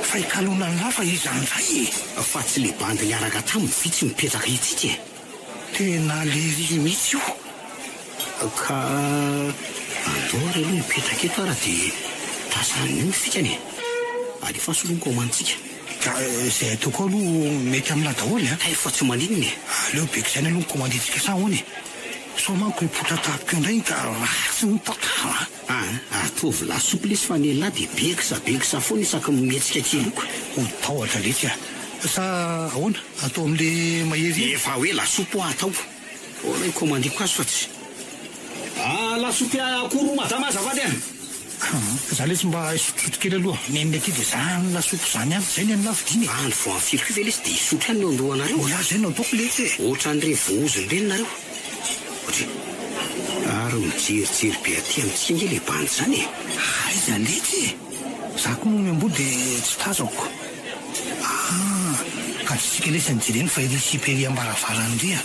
Fa hikalona an'lah fa iza indray e? Fa tsy le bandy niaraka taminy ve tsy mipetraka etsy e? Tena lery mihitsy io. Ka andao ary aloha mipetraka eto ara dia tazanina eo ny fikany e! Alefaso aloha ny kaomantsika. Ka izay ataoko ao aloha mety amin'lah daholo a! Hay fa tsy maninona e! Aleo be kizaina aloha ny kaomandintsika sa ahoana e? Sao manko hipoitra tampoka eo indray ka ratsy ny tantara a! Aa ataovy lasopy lesy fa nelah dia beksa beksa foana isaky ny mihetsika kely io ka. Ho tahotra letsy a! Sa ahoana? Atao amin'le mahery iny? Efa hoe lasopy hoa atao. Ahoana hikômandiko azy fa tsy. Aa lasopy akoho roa madama azafady a! Aa za letsy mba hisotrosotro kely aloha, nenina aty dia zany lasopy zany ihany, zay ny an'lah vidiana e! Andro vao amin'ny firy koa ve lesy dia hisotro ihany ny eo an-dohanareo a! Ny ahy zay no ataoko letsy e! Ohatran'ireny voahozona ireny nareo. Ohatry. Ary mijerijery be aty amintsika ange le bandy zany e! Aiza letsy e! Za koa moa miamboho dia tsy tazako. Ah! Ka tsy tsika lesy no jerena fa iry sipa ery am-baravarana iry a!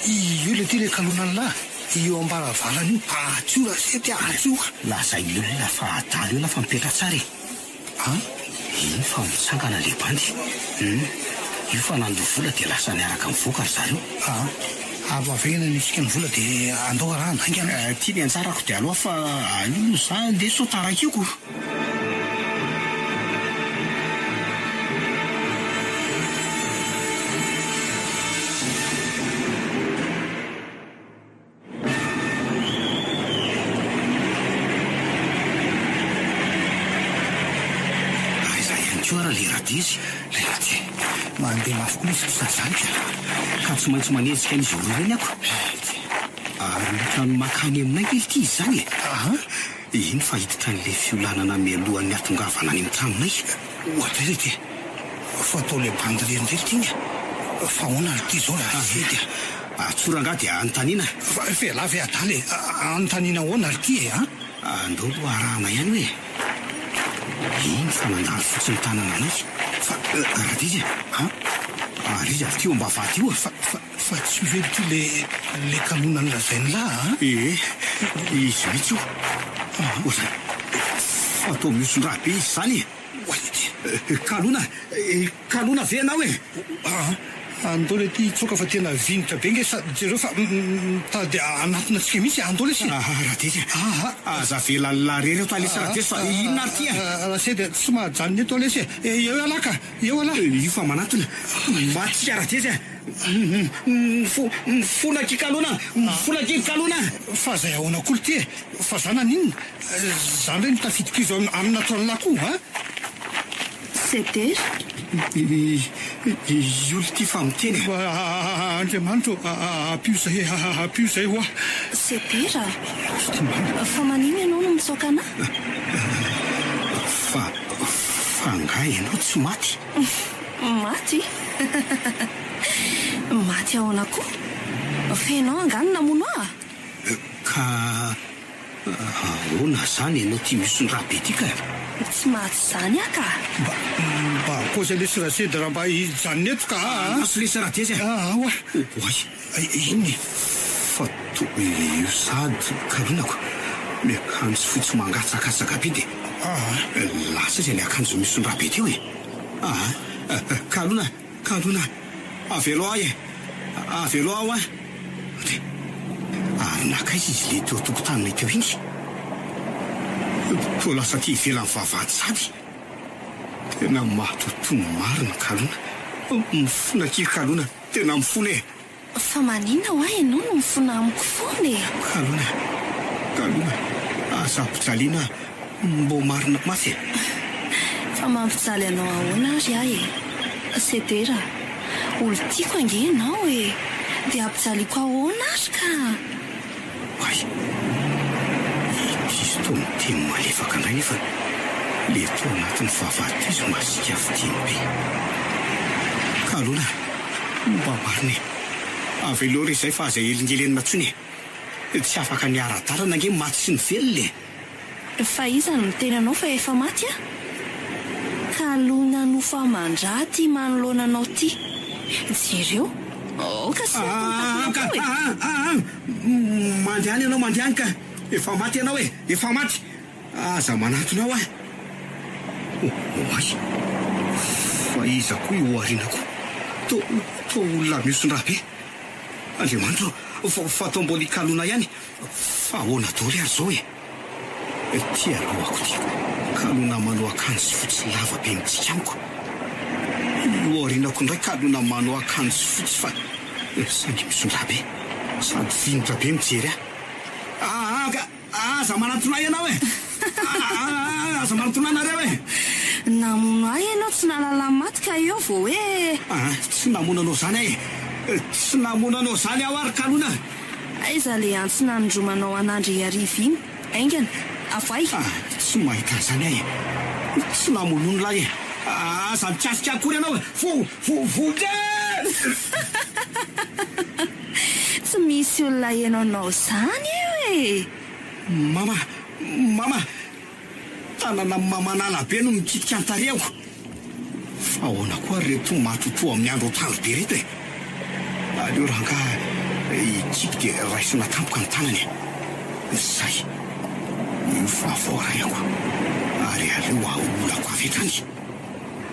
Io le ty le kalonan'lah! Io am-baravarana io! Atsy io rasety a! Atsy io a! Lazain'ilay olona fa adala io lah fa mipetraha tsara e! An! Iny fa mitsangana le bandy. Hum! Io fa nandoa vola dia lasa niaraka nivoaka ry zareo. An! Avy averina ny isika ny vola dia andao arahana haingana. Ty ny anjarako dia aloha fa aleo aloha za andeha sao taraiky eo ko. Aiza ihany koa ary le Radezy? Le Rade, mandeha mafy koa izy sa zany ka? Ka tsy maintsy manenjika an'izy roa ireny ako. Ary ohatran'ny makany aminay ve ity izy izany e? Aha. Iny fa hiditra an'ilay fiolanana mialohan'ny hatongavana any amin'ny tranonay. Oadray re ty! Fa atao ilay bandy irery indray ity a! Fa ahoana ary ity izao raha sedy a! Atsory angaha dia anontaniana? Fa ialahy ve adala e! Anontaniana ahoana ary ity e an! Andao aloha arahana ihany hoe e! Iny fa nandalo fotsiny tanana anay. Fa Radidy a! Ary iza ity eo am-bavahady io a? Fa, fa, fa tsy io ve ity le, le kalona nolazain'lah a? Ee, izy mihitsy io. Oa, fa toa mihoson-draha be izy izany e! Oay! Kalona, kalona ve ianao e? Aa, andao le ty hitsoaka fa tena vinitra be nge sady jereo fa mitady hanatona antsika mihitsy e, andao lesy e! Aa, Radesy a! Aa! Aza avela an'lah rery eto lesy Radesy fa inona ary ty e? Rasedy a, tsy mahajanona eto lesy e! Eo ialahy ka! Eo ialahy! Io fa manatona! Maty tsika Radesy a! Mifona akia Kalona! Mifona akia ry Kalona! Fa zay ahoana koa lty e! Fa za naninona? Za ndray no tafidiko izo amin'ny nataon'lah koa a! Sedera. Io lty fa miteny e! Andriamanitra ô! Ampio zay e! Ampio zay hoa! Sedera. Fa manino ianao no mitsaoka anah? Fa, fa angaha ianao tsy maty? Maty? Maty ahoana koa? Fa ianao angaha no namono ahy? Ka ahoana izany ianao ity mihoson-drà be ity ka? Tsy maty izany aho ka! Mba, mba kosa lesy Rasedy raha mba hijanona eto ka a! Andraso lesy Radezy a! Aa oa! Oay! Inona e? Fa toa io sady kalonako miakanjo fotsy mangatsakatsaka be dia Aa! lasa aiza ilay akanjo mihoson-drà be teo e? Aa! Kalona! Kalona! Avelao ahy e! Avelao aho an! Re! Ary nankaiza izy ilay teo an-tokotaninay teo iny? Toa lasa aty ivelan'ny vavahady sady. Tena matotoa marina Kalona. Mifona akia Kalona, tena mifona e! Fa maninona hoa ianao no mifona amiko foana e? Kalona, Kalona, aza ampijaliana mbô marina mafy e! Fa mampijaly anao ahoana ary aho e? Sedera, olon-tiako ange ianao e! Dia ampijaliako ahoana ary ka? Oay! Ity izy toa miteny malefaka indray nefa le toa anatin'ny vavahady izy masiaka fiteny be. Kalona, mba marina e! Avelao re izay fa aza elingelenina intsony e! Tsy afaka ny ara-dalana ange maty sy ny velona e! Fa iza no miteny anao fa efa maty aho? Kalona nofo aman-drà ty manoloana anao ty. Jereo, aoka sy Aa ka ataonao e! aa aa mandehana ianao mandehana ka! Efa maty ianao e! Efa maty! Aza manantona ao aho! Oay! Fa iza koa io aoriana koa? Toa toa olona mihoson-drà be! Andriamanitra ô! Fa fa toa mbola i Kalona ihany! Fa ahoana daholo ary izao e? Ity alohako ity kalona manao akanjo fotsy lava be mitsiky amiko. Io aorianako indray kalona manao akanjo fotsy fa saingy misondra be sady vinitra be mijery ahy. Aa ka aza manantona ahy ianao e! Aa aza manantona ahy nareo e! Namono ahy ianao tsy nahalala ny maty ka eo vao hoe. Aa tsy namono anao izany aho e! Tsy namono anao izany aho ary kalona! Aiza le antso nanindromanao an'Andry Iarivo iny? Haingana! Avoay! Ah, tsy mahita an'izany aho e! Tsy namonono lahy e! Aza mikasika akory ianao e! Vo, vo, vonjeo! Tsy misy olona heno anao izany eo e! Mama! Mama! Tanana mamanala be no mikitika ny tarehako. Fa ahoana koa ary reto matotoa amin'ny andro atoandro be ireto e? Aleo rangahy hikipy dia raisina tampoka ny tanany e! Zay! Io fa voaraiko ary aleo aolako avy hatrany.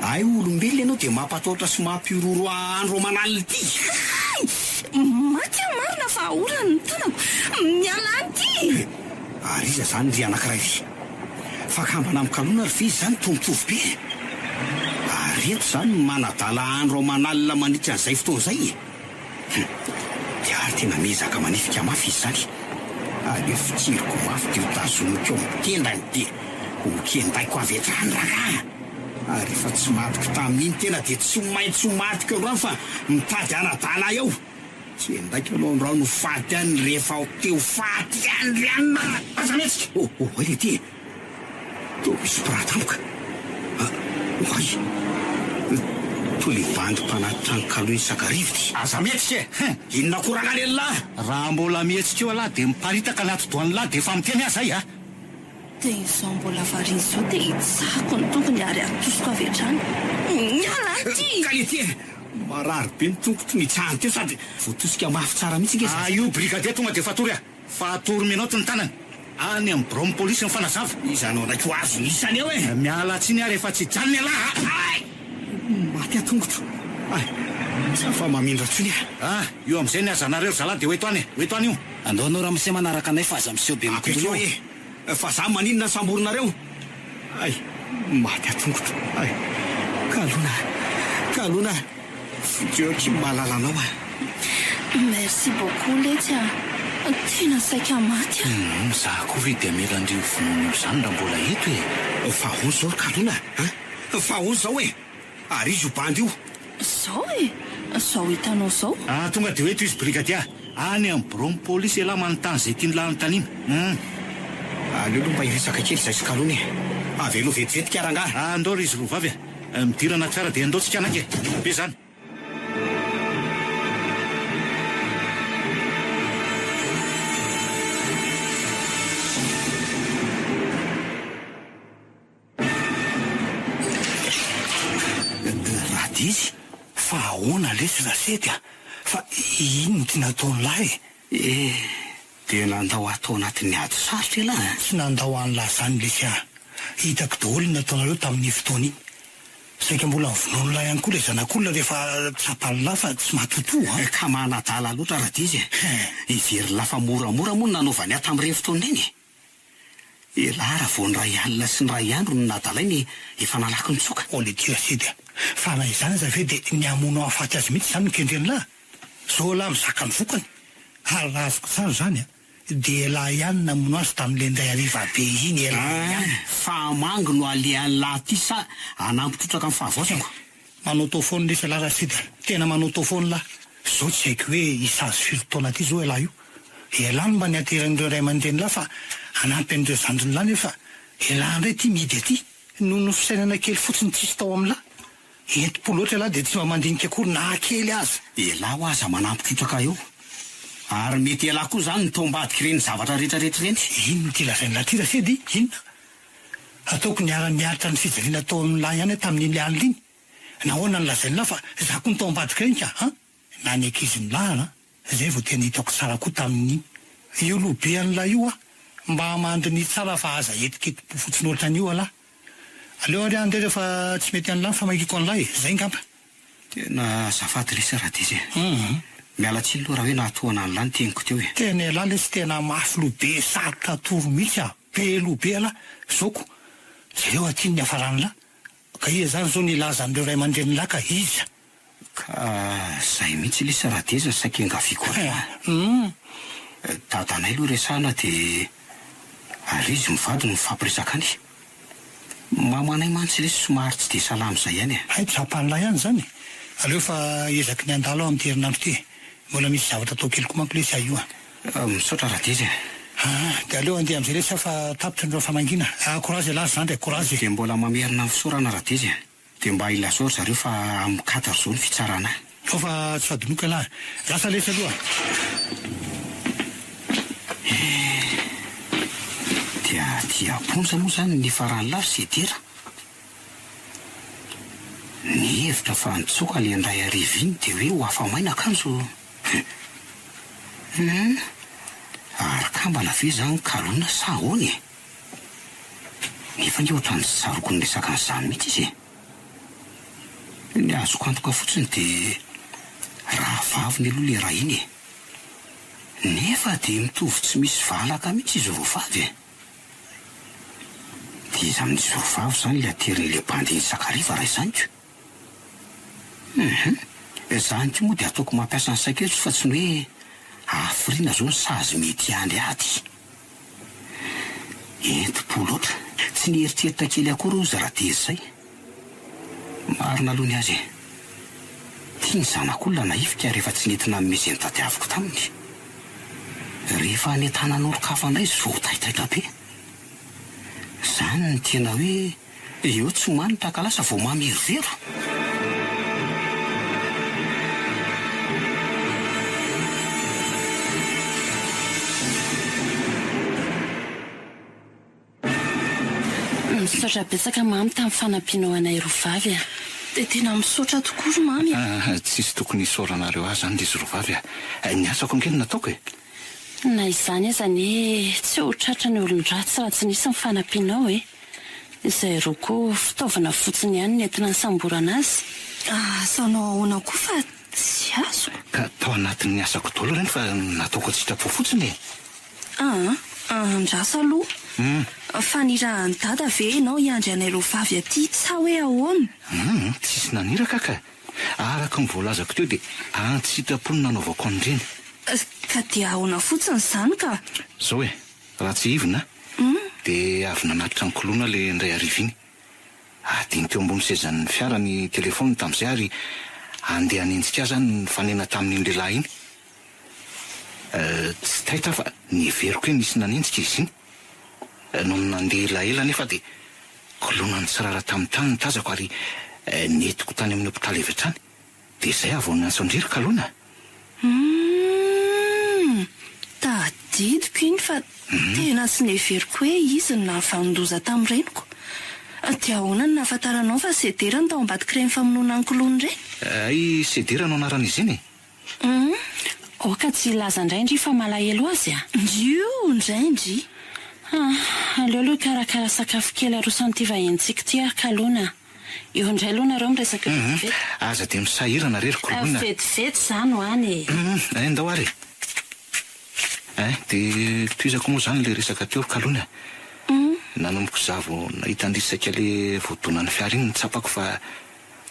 Hay olombelona ianao dia mampatahotra sy mampihorohoro andro aman'alina ity! Hay! Maty aho marina fa aolany ny tanako! Miala any ity! Ary iza izany ry anankiray ry? Fa kambana amin'ny kalona ry ve izy izany toa mitovy be e? Ary eto izany manadala andro aman'alina mandritra an'izay fotoana izay e? Hum! Dia ary tena miezaka manifika mafy izy izany. Aleo fikiriko mafy dia ho tazomiko eo amin'ny tendany dia ho kendaiko avy hatrany rangahy a! Ary efa tsy matiko tamin'iny tena dia tsy maintsy ho matiko androany fa mitady hanadala ahy eo. Tsy endaiko aloha androany ho faty any rehefa ho te ho faty any ry anona a! Aza mihetsika! Oh, oh, aiza ity e? Toa misy mpiraha tampoka. Ah, oay! Toa le bandy mpanatitra ny kaloin'i Sakarivo ity. Aza mihetsika e! Hein! Inona koa rangahy lehilahy? Raha mbola mihetsika eo ialahy dia miparitaka ny atidohan'ilahy dia efa miteny aho izay a! Dia izao mbola variana izao dia hitsahako ny tongony ary atosiko avy hatrany. Miala aty! Kay ity e! Marary be ny tongotro nitsahany teo sady voatosika mafy tsara mihitsy nge za. Ah io brigadier tonga dia fatory ah! Fa atoro menottes ny tanany. Any amin'ny biraon'ny polisy mifanazava. Iza no hanaiky ho azony isany eo e! Miala tsiny aho rehefa tsy hijanona ialahy ah! Ay! Maty aho tongotro. Ay! Tsy afa mamindra intsony aho. Ah! Io amin'izay ny hazanareo ry zalahy dia ho eto any e! Ho eto any io. Andao anao ramose manaraka anay fa aza miseho be Apetrao mikololo. e! Fa za maninona samborinareo? Ay! Maty an-tongotro. Ay! Kalona! Kalona! Vonjeo akia mahalala anao aho. Merci beaucoup letsy a! Tena saika maty aho. Humm za koa ve dia hamela an'ireo vonoiny io izany raha mbola eto e! Fa ahoana izao ry Kalona a! Fa ahoana izao e! Ary iza io bandy io? Zao e! Zao hitanao zao. Ah tonga dia ho eto izy brigadier a! Any amin'ny biraon'ny polisy ialahy manontany izay tian'lah anontaniana. Hum. Aleo aloha mba hiresaka kely izay sy Kalony e! Avelo vetivety ka rangahy. Ah andao ry izy roa vavy a! Midira anaty fiara dia andao tsika hanainga e! Be izany. Radizy, fa ahoana lesy Rasety a? Fa inona ity nataon'lah e? Eh, dia nandao ahy tao anatin'ny ady sarotra ialahy a! Tsy nandao an'lah izany lesy a! Hitako daholo ny nataonareo tamin'iny fotoana iny. Saika mbola novonoin'lah ihany koa ilay zanak'olona rehefa tsapan'lah fa tsy matotoa a! Ka manadala loatra Radizy e! Heverin'lah fa moramora moa ny nanaovany ahy tamin'ireny fotoana ireny e! Elah raha vao ny ray alina sy ny ray andro no nadalainy efa nalaky nitsoka. Oh le Dieu sedy a! Fa na izany aza ve dia ny hamono hahafaty azy mihitsy izany no kendren'lah? Zao elah mizaka ny vokany! Ary raha azoko tsara izany a! Dia elah ihany namono azy tamin'ilay indray hariva be iny elah ihany! Fa hamangy no alehan'lah aty sa hanampy trotraka ny fahavoazako? Manao foana lesy elah Rasidy a! Tena manao foana lah! Zao tsy haiko hoe hisazy firy taona aty zao elah io! Elah no mba nianteran'ireo ray aman-drenin'lah fa hanampy an'ireo zandrin'lah nefa elah indray ity mihidy aty! Noho ny fisainana kely fotsiny tsisy tao amin'lah! Enti-po loatra elah dia tsy mba mandinika akory na kely aza! Elah hoa aza manampy trotraka eo! Ary mety elah koa zany no tao ambadik'ireny zavatra rehetrarehetra ireny! Inona ity lazain'lah ity Rasidy? Inona? Ataoko niara-niaritra ny fijaliana tao amin'lah ihany aho tamin'iny alina iny. Nahoana no lazain'lah fa za koa no tao ambadik'ireny ka an? Na ny ankizin'lah an, zay vao tena hitako tsara koa tamin'iny. Io loha be an'lah io an, mba mandiniha tsara fa aza etiketim-po fotsiny ohatran'io alah. Aleo ary aho andeha rehefa tsy mety an'lah ny famakiako an'lah e, zay ngamba. Tena azafady lesy Radizy e. Miala tsiny aloha raha hoe nahatohana an'lah ny teniko teo e. Tena elah lesy tena mafy loha be sarotra atoro mihitsy a. Be loha be elah. Zao ko. Jereo aty ny niafaran'lah. Ka iza zany zao no hilaza an'ireo ray aman-drenin'lah ka iza? Ka zay mihitsy lesy Radezy no saika iangaviako an'lah. Dadanay aloha resahana dia ary izy mivady no mifampiresaka any. Mamanay mantsy lesy somary tsy dia salama izay ihany e. Hay tsapan'lah ihany izany e. Aleo fa ezaky ny handalo aho amin'ity herinandro ity e. Mbola misy zavatra atao kely koa manko lesy aho io a. Misaotra Radezy e. Aa dia aleo handeha amin'izay lesy aho fa tapitra ny ora famangiana. Aa courage elah ry zandry e, courage e. Dia mbola mamerina ny fisaorana Radezy e. Dia mba ilazao ry zareo fa amin'ny quatre zao ny fitsarana ahy. Ao fa tsy hadinoiko elah e. Lasa lesy aloha. Eh! Dia aty am-ponja moa izany ny nifaran'lah ry Sedera? Nihevitra fa nitsoaka ilay indray hariva iny dia hoe ho afa-maina kanjo hum! Ary kambana ve izany kalona sa ahoana e? Nefa ange ohatran'ny tsy tsaroako niresaka an'izany mihitsy izy e! Ny azoko antoka fotsiny dia rahavaviny aloha ilay ray iny e! Nefa dia mitovy tsy misy valaka mihitsy izy roa vavy e! Dia iza amin'izy roa vavy izany ilay aterin'ilay bandy iny sakariva raha izany ko? Hum! Izany koa moa dia ataoko mampiasa ny saiko eto fa tsy ny hoe hafiriana izao ny sazy mety hiandry ahy aty. Enti-po loatra. Tsy nieritreritra kely akory hozy Radezy izay. Marina aloha ny azy e. Ity ny zanak'olona naifika rehefa tsy nety nanome izay notadiaviko taminy. Rehefa any an-tanan'olon-kafa indray izy vao taitaitra be. Izany no tena hoe eo tsy manitra ka lasa vao mamerovero. Misaotra betsaka Mamy tamin'ny fanampianao anay roa vavy a! Dia tena misaotra tokoa ry Mamy a! Tsisy tokony hisaoranareo ahy izany ry izy roa vavy a! Ny asako ange no nataoko e! Na izany aza anie tsy ho tratra ny olon-dratsy raha tsy nisy ny fanampianao e! Izay roa koa fitaovana fotsiny ihany nentina nisamborana azy. Asanao ahoana koa fa tsy azoko. Ka tao anatin'ny asako daholo ireny fa nataoko an-tsitrapo fotsiny e! Aa, andraso aloha. Fa nirahan'i Dada ve ianao hiandry anay roa vavy aty sa hoe ahoana? Humm, tsisy naniraka ka. Araka ny voalazako teo dia an-tsitrapo no nanaovako an'ireny. Ka dia ahoana fotsiny izany ka? Izao e, raha tsiahivina dia avy nanatitra an'i Koloina ilay indray hariva iny. Adino teo ambony sezan'ny fiara ny telefaoniny tamin'izay ary handeha hanenjika azy aho no nifanena tamin'iny lehilahy iny. Tsy taitra aho fa neveriko hoe nisy nanenjika izy iny. Nony nandeha elaela anefa dia koloina nitsirara tamin'ny tany ny tazako ary nentiko tany amin'ny hopitaly avy hatrany. Dia izay aho vao niantso an-dry ry Kaloina. Humm! Tadidiko iny fa tena tsy neveriko hoe izy no nahavanon-doza tamin'ny reniko. Dia ahoana no nahafantaranao fa Sedera no tao ambadik'ireny famonoana an'i Koloina ireny? Hay Sedera no anaran'izy iny e! Humm! Aoka tsy hilaza indray ndry fa malahelo azy a! Io indray ndry! Ah! Aleo aloha hikarakara sakafo kely aroso an'ity vahinintsika ity aho Kaloina a! Eo indray aloha nareo miresaka vetivety. Aza dia misahirana re ry Koloina a! Vetivety izany ho any e! Humm! Eh, ndao ary e! Eh, dia tohizako moa izany ilay resaka teo ry Kaloina a! Nanomboka izaho vao nahita an-dry saika ilay voadonan'ny fiara iny no tsapako fa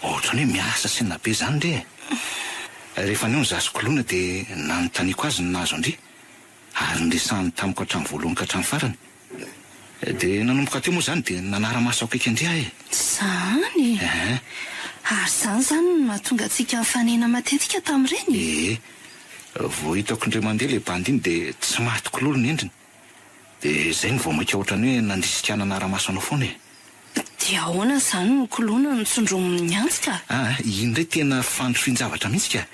Ohatran'ny hoe miasa saina be izany re e! Rehefa nihaona izaho sy Koloina dia nanontaniako azy ny nahazo an-dry, ary niresahany tamiko hatramin'ny voalohany ka hatramin'ny farany. Dia nanomboka teo moa izany dia nanara-maso akaiky an-dry aho e! Izany e! Ehe. Ary izany izany no nahatonga antsika nifanena matetika tamin'ireny? Ehe. Vao hitako indray mandeha ilay bandy iny dia tsy matiko lolo ny endriny. Dia izay no vao mainka ohatran'ny hoe nandrisika ahy nanara-maso anao foana e! Dia ahoana izany no koloina no tsindromin'ny antsy ka? Aa, iny indray tena fandrifin-javatra mihitsy ka!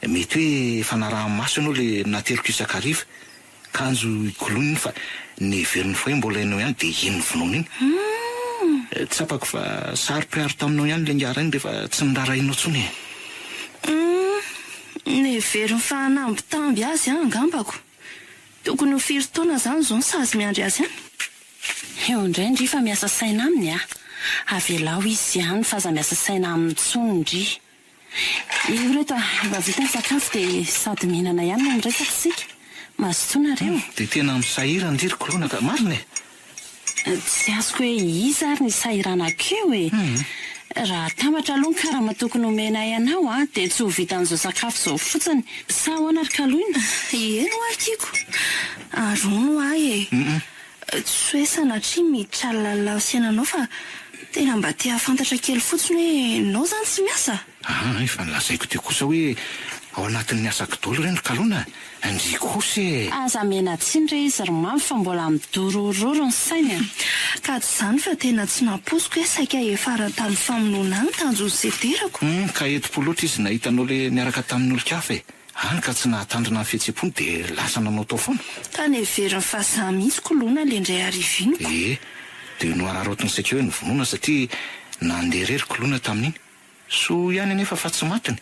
Mety hoe efa naraha-maso ianao ilay nateriko isan-kariva, kanjo i Koloina iny fa neveriny fa hoe mbola ianao ihany dia iny novonoina iny. Humm! Tsapako fa saro-piaro taminao ihany ilay ingahy rainy rehefa tsy noraharahianao intsony e! Humm! Neveriny fa hanambitamby azy aho angambako. Tokony ho firy taona izany izao ny sazy miandry azy any? Eo indray ndry fa miasa saina aminy a! Avelao izy any fa aza miasa saina aminy intsony ndry. Io reto a, efa vita ny sakafo dia sady mihinana ihany no miresaka isika. Mazotoa nareo. Dia tena misahirana ndry ry Koloina ka, marina e! Tsy azoko hoe iza ary ny isahiranako eo e! Raha atambatra aloha ny karama tokony homenay anao a, dia tsy ho vitan'izao sakafo izao fotsiny. Sa ahoana ry Kaloina? Eny ho'a Kiko, ary hono ho'a e! Tsy hoe sanatria miditra lalina amin'ny fiainanao fa tena mba te hahafantatra kely fotsiny hoe enao izany tsy miasa? Aa efa nolazaiko teo kosa hoe ao anatin'ny asako dolo ireny ry Kaloina a! Ndry kosa e! Aza miana-tsiny re izy ry Mamy fa mbola midorororo ny sainy a! Ka tsy izany fa tena tsy nampoiziko hoe saika hiafara tamin'ny famonoana ahy ny tanjon'ny sederako. Hum, ka enti-po loatra izy nahita anao le niaraka tamin'ny olon-kafa e! Hany ka tsy nahatandrina ny fihetseham-pony dia lasa nanaotao foana. Ka neveriny fa za mihitsy koloina le indray hariva iny ko. Ee, dia nohararaotiny saika hoe novonoina satria nandeha irery koloina tamin'iny. Soa ihany anefa fa tsy matiny.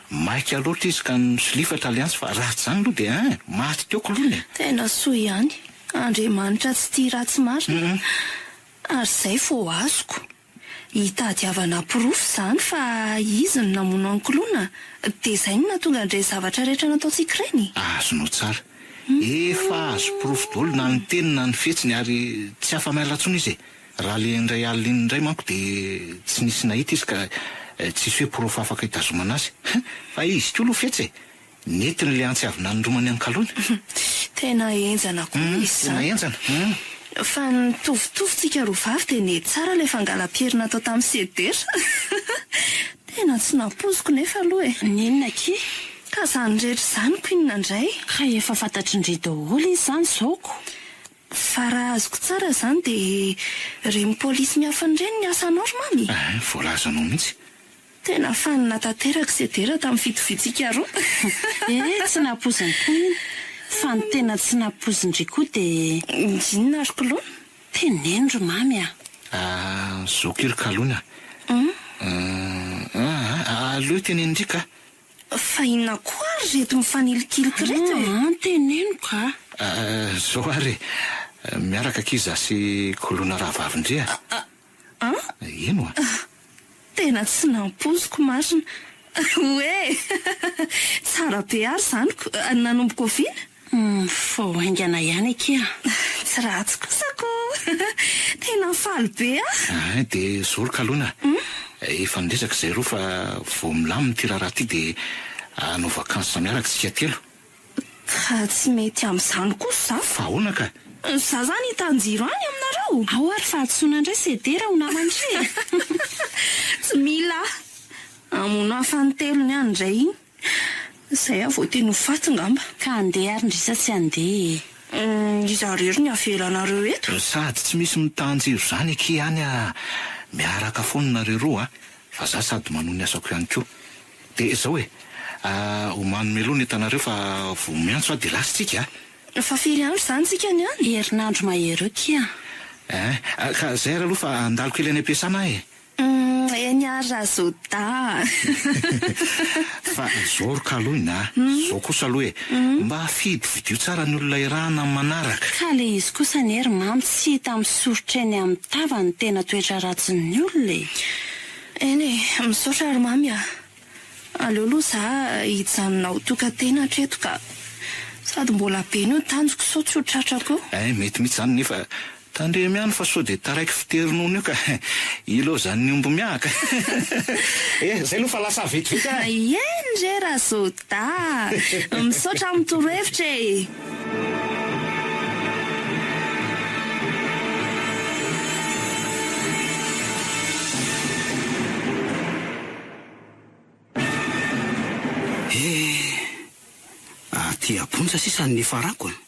Maika loatra izy ka nisolifatra ilay antsy fa raha tsy izany aloha dia ein! Maty teo koloina e! Tena soa ihany. Andriamanitra tsy tia ratsy marina. Ary izay vao azoko. Hitadiavana porofo izany fa izy no namono an'i Koloina, dia izay no nahatonga an'ireny zavatra rehetra nataontsika ireny? Azonao tsara. Efa azo porofo daholo na ny teniny na ny fihetsiny ary tsy afa-miala intsony izy e! Raha le indray alina iny indray manko dia tsy nisy nahita izy ka tsisy hoe porofo afaka hitazomana azy. Fa izy koa aloha fetsy e! Nentiny le antsy avy nanindromany an'i Kaloina. Tena henjana koa izy izany. Tena henjana. Hum. Fa nitovitovy tsika roa vavy dia nety tsara ilay fangalam-piery natao tamin'ny sedera. Tena tsy nampoiziko nefa aloha e! N'inona akia? Ka izany rehetra izany ko inona indray? Ka efa fantatr'ndry daholo izy izany izao ko! Fa raha azoko tsara izany dia ireny polisy miafina ireny ny asanao ry Mamy? Ein, voalazanao mihitsy. Tena fanina tanteraka Sedera tamin'ny fitoviantsika roa. Eh, tsy nampoiziny koa iny. Fa ny tena tsy nampoizin-dry koa dia. Inona ry Koloina? Teneno ry Mamy a! Ah, zoky ry Kaloina a! Ah, aleo tenenin-dry ka! Fa inona koa ary ireto mifanilikiliky ireto e? Aa, teneno ka! Ah, zao ary e, miaraka akia za sy Koloina rahavavin-dry a! An? Eny oa! Tena tsy nampoiziko marina. Oe! Tsara be ary izany ko! Nanomboka oviana? Humm, vao haingana ihany akia. Tsy ratsy kosa ko! Tena faly be aho! Ein, dia zao ry Kaloina a! Efa niresaka izay roa fa vao milamina ity raharaha ity dia hanao vacances miaraka isika telo. Ka tsy mety amin'izany kosa za. Fa ahoana ka? Za zany hitanjiro any aminareo? Ao ary fahadisoana indray Sedera ho naman-dry e! Tsy mila aho. Hamono ahy fanintelony any indray iny. Izay aho vao teny ho faty ngamba. Ka handeha ary ndry sa tsy handeha e? Iza irery no avelanareo eto? Sady tsy misy mitanjiro izany akia any a! Miaraka foana nareo roa a! Fa za sady manohy ny asako ihany koa. Dia izao e! Omano mialoha ny entanareo fa vao miantso aho dia lasa tsika a! Fa firy andro izany tsika ny any? Herinandro mahery eo kia. Ein! Ka izay ary aloha fa handalo kely any am-piasana aho e! Eny ary Razoda a! Fa zao ry Kaloina a! Zao kosa aloha e! Mba fidifidio tsara ny olona irahana amin'ny manaraka. Ka le izy kosa anie ry Mamy tsy hita misoritra eny amin'ny tava ny tena toetra ratsin'ny olona e! Eny e, misaotra ry Mamy a! Aleo aloha za hijanona ho tokan-tena hatreto ka! Sady mbola be ny ho tanjoko sao tsy ho tratrako eo. Ein, mety mihitsy izany nefa tandremo ihany fa sao dia taraiky fitery nono io ka ilaozan'ny omby miahaka. Eh, zay aloha fa lasa vetivety aho e! Eny re Razoda a! Misaotra amin'ny torohevitra e! Eh! Aty am-ponja sisa ny niafarako an!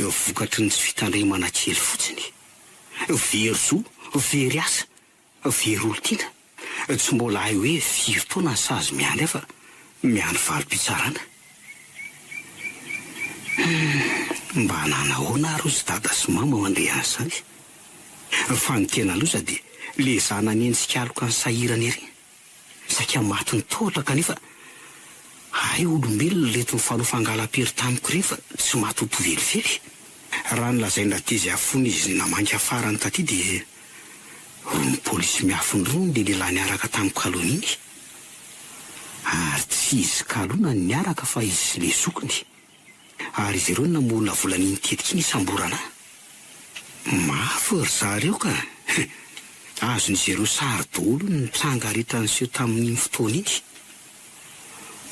Vokatry ny tsy fitandremana kely fotsiny. Very zo, very asa, very olon-tiana. Tsy mbola hay hoe firy taona ny sazy miandry ahy fa miandry valim-pitsarana. Hum, mba nanahoana ary ozy dada sy mama mandeha an'izany? Fa ny tena loza dia le zanany eny tsikaloka ny sahirana ery. Saika maty ny tahotra kanefa hay olombelona ireto nifanao fangalam-pery tamiko ireny fa tsy maty ho to velively. Raha ny lazain-dRatezy fony izy namangy farany taty dia rony polisy miafina rony le lehilahy niaraka tamiko kalona iny. Ary tsy izy kalona no niaraka fa izy sy le zokiny. Ary izy ireo no namolavola an'iny tetika iny hisamborana ahy. Mafy ry zareo ka! Azon'izy ireo sary daholo ny tranga rehetra niseho tamin'iny fotoana iny.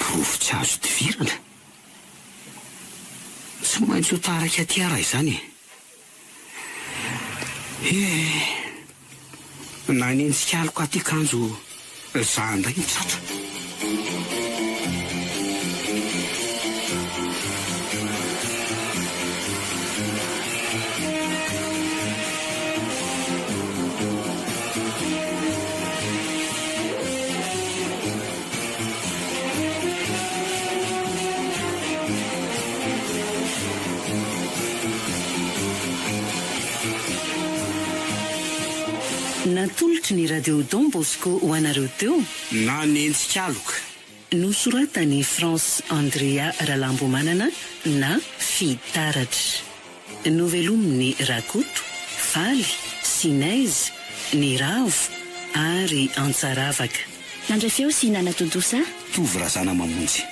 Porofo tsy azo idivirana. Tsy maintsy ho taraiky aty aho raha izany e! Eh! Nanenjika aloka aty kanjo za indray no tratra. Natolotry ny Radio Don Bosco ho anareo teo. Nanenjika aloka. Nosoratan'i France Andrea Ralambomanana na Fitaratra. Novelomin'i Rakoto, Faly, Sinèse, Niravo ary Antsaravaka. Nandray feo sy nanatontosa. Tovo Razanamamonjy.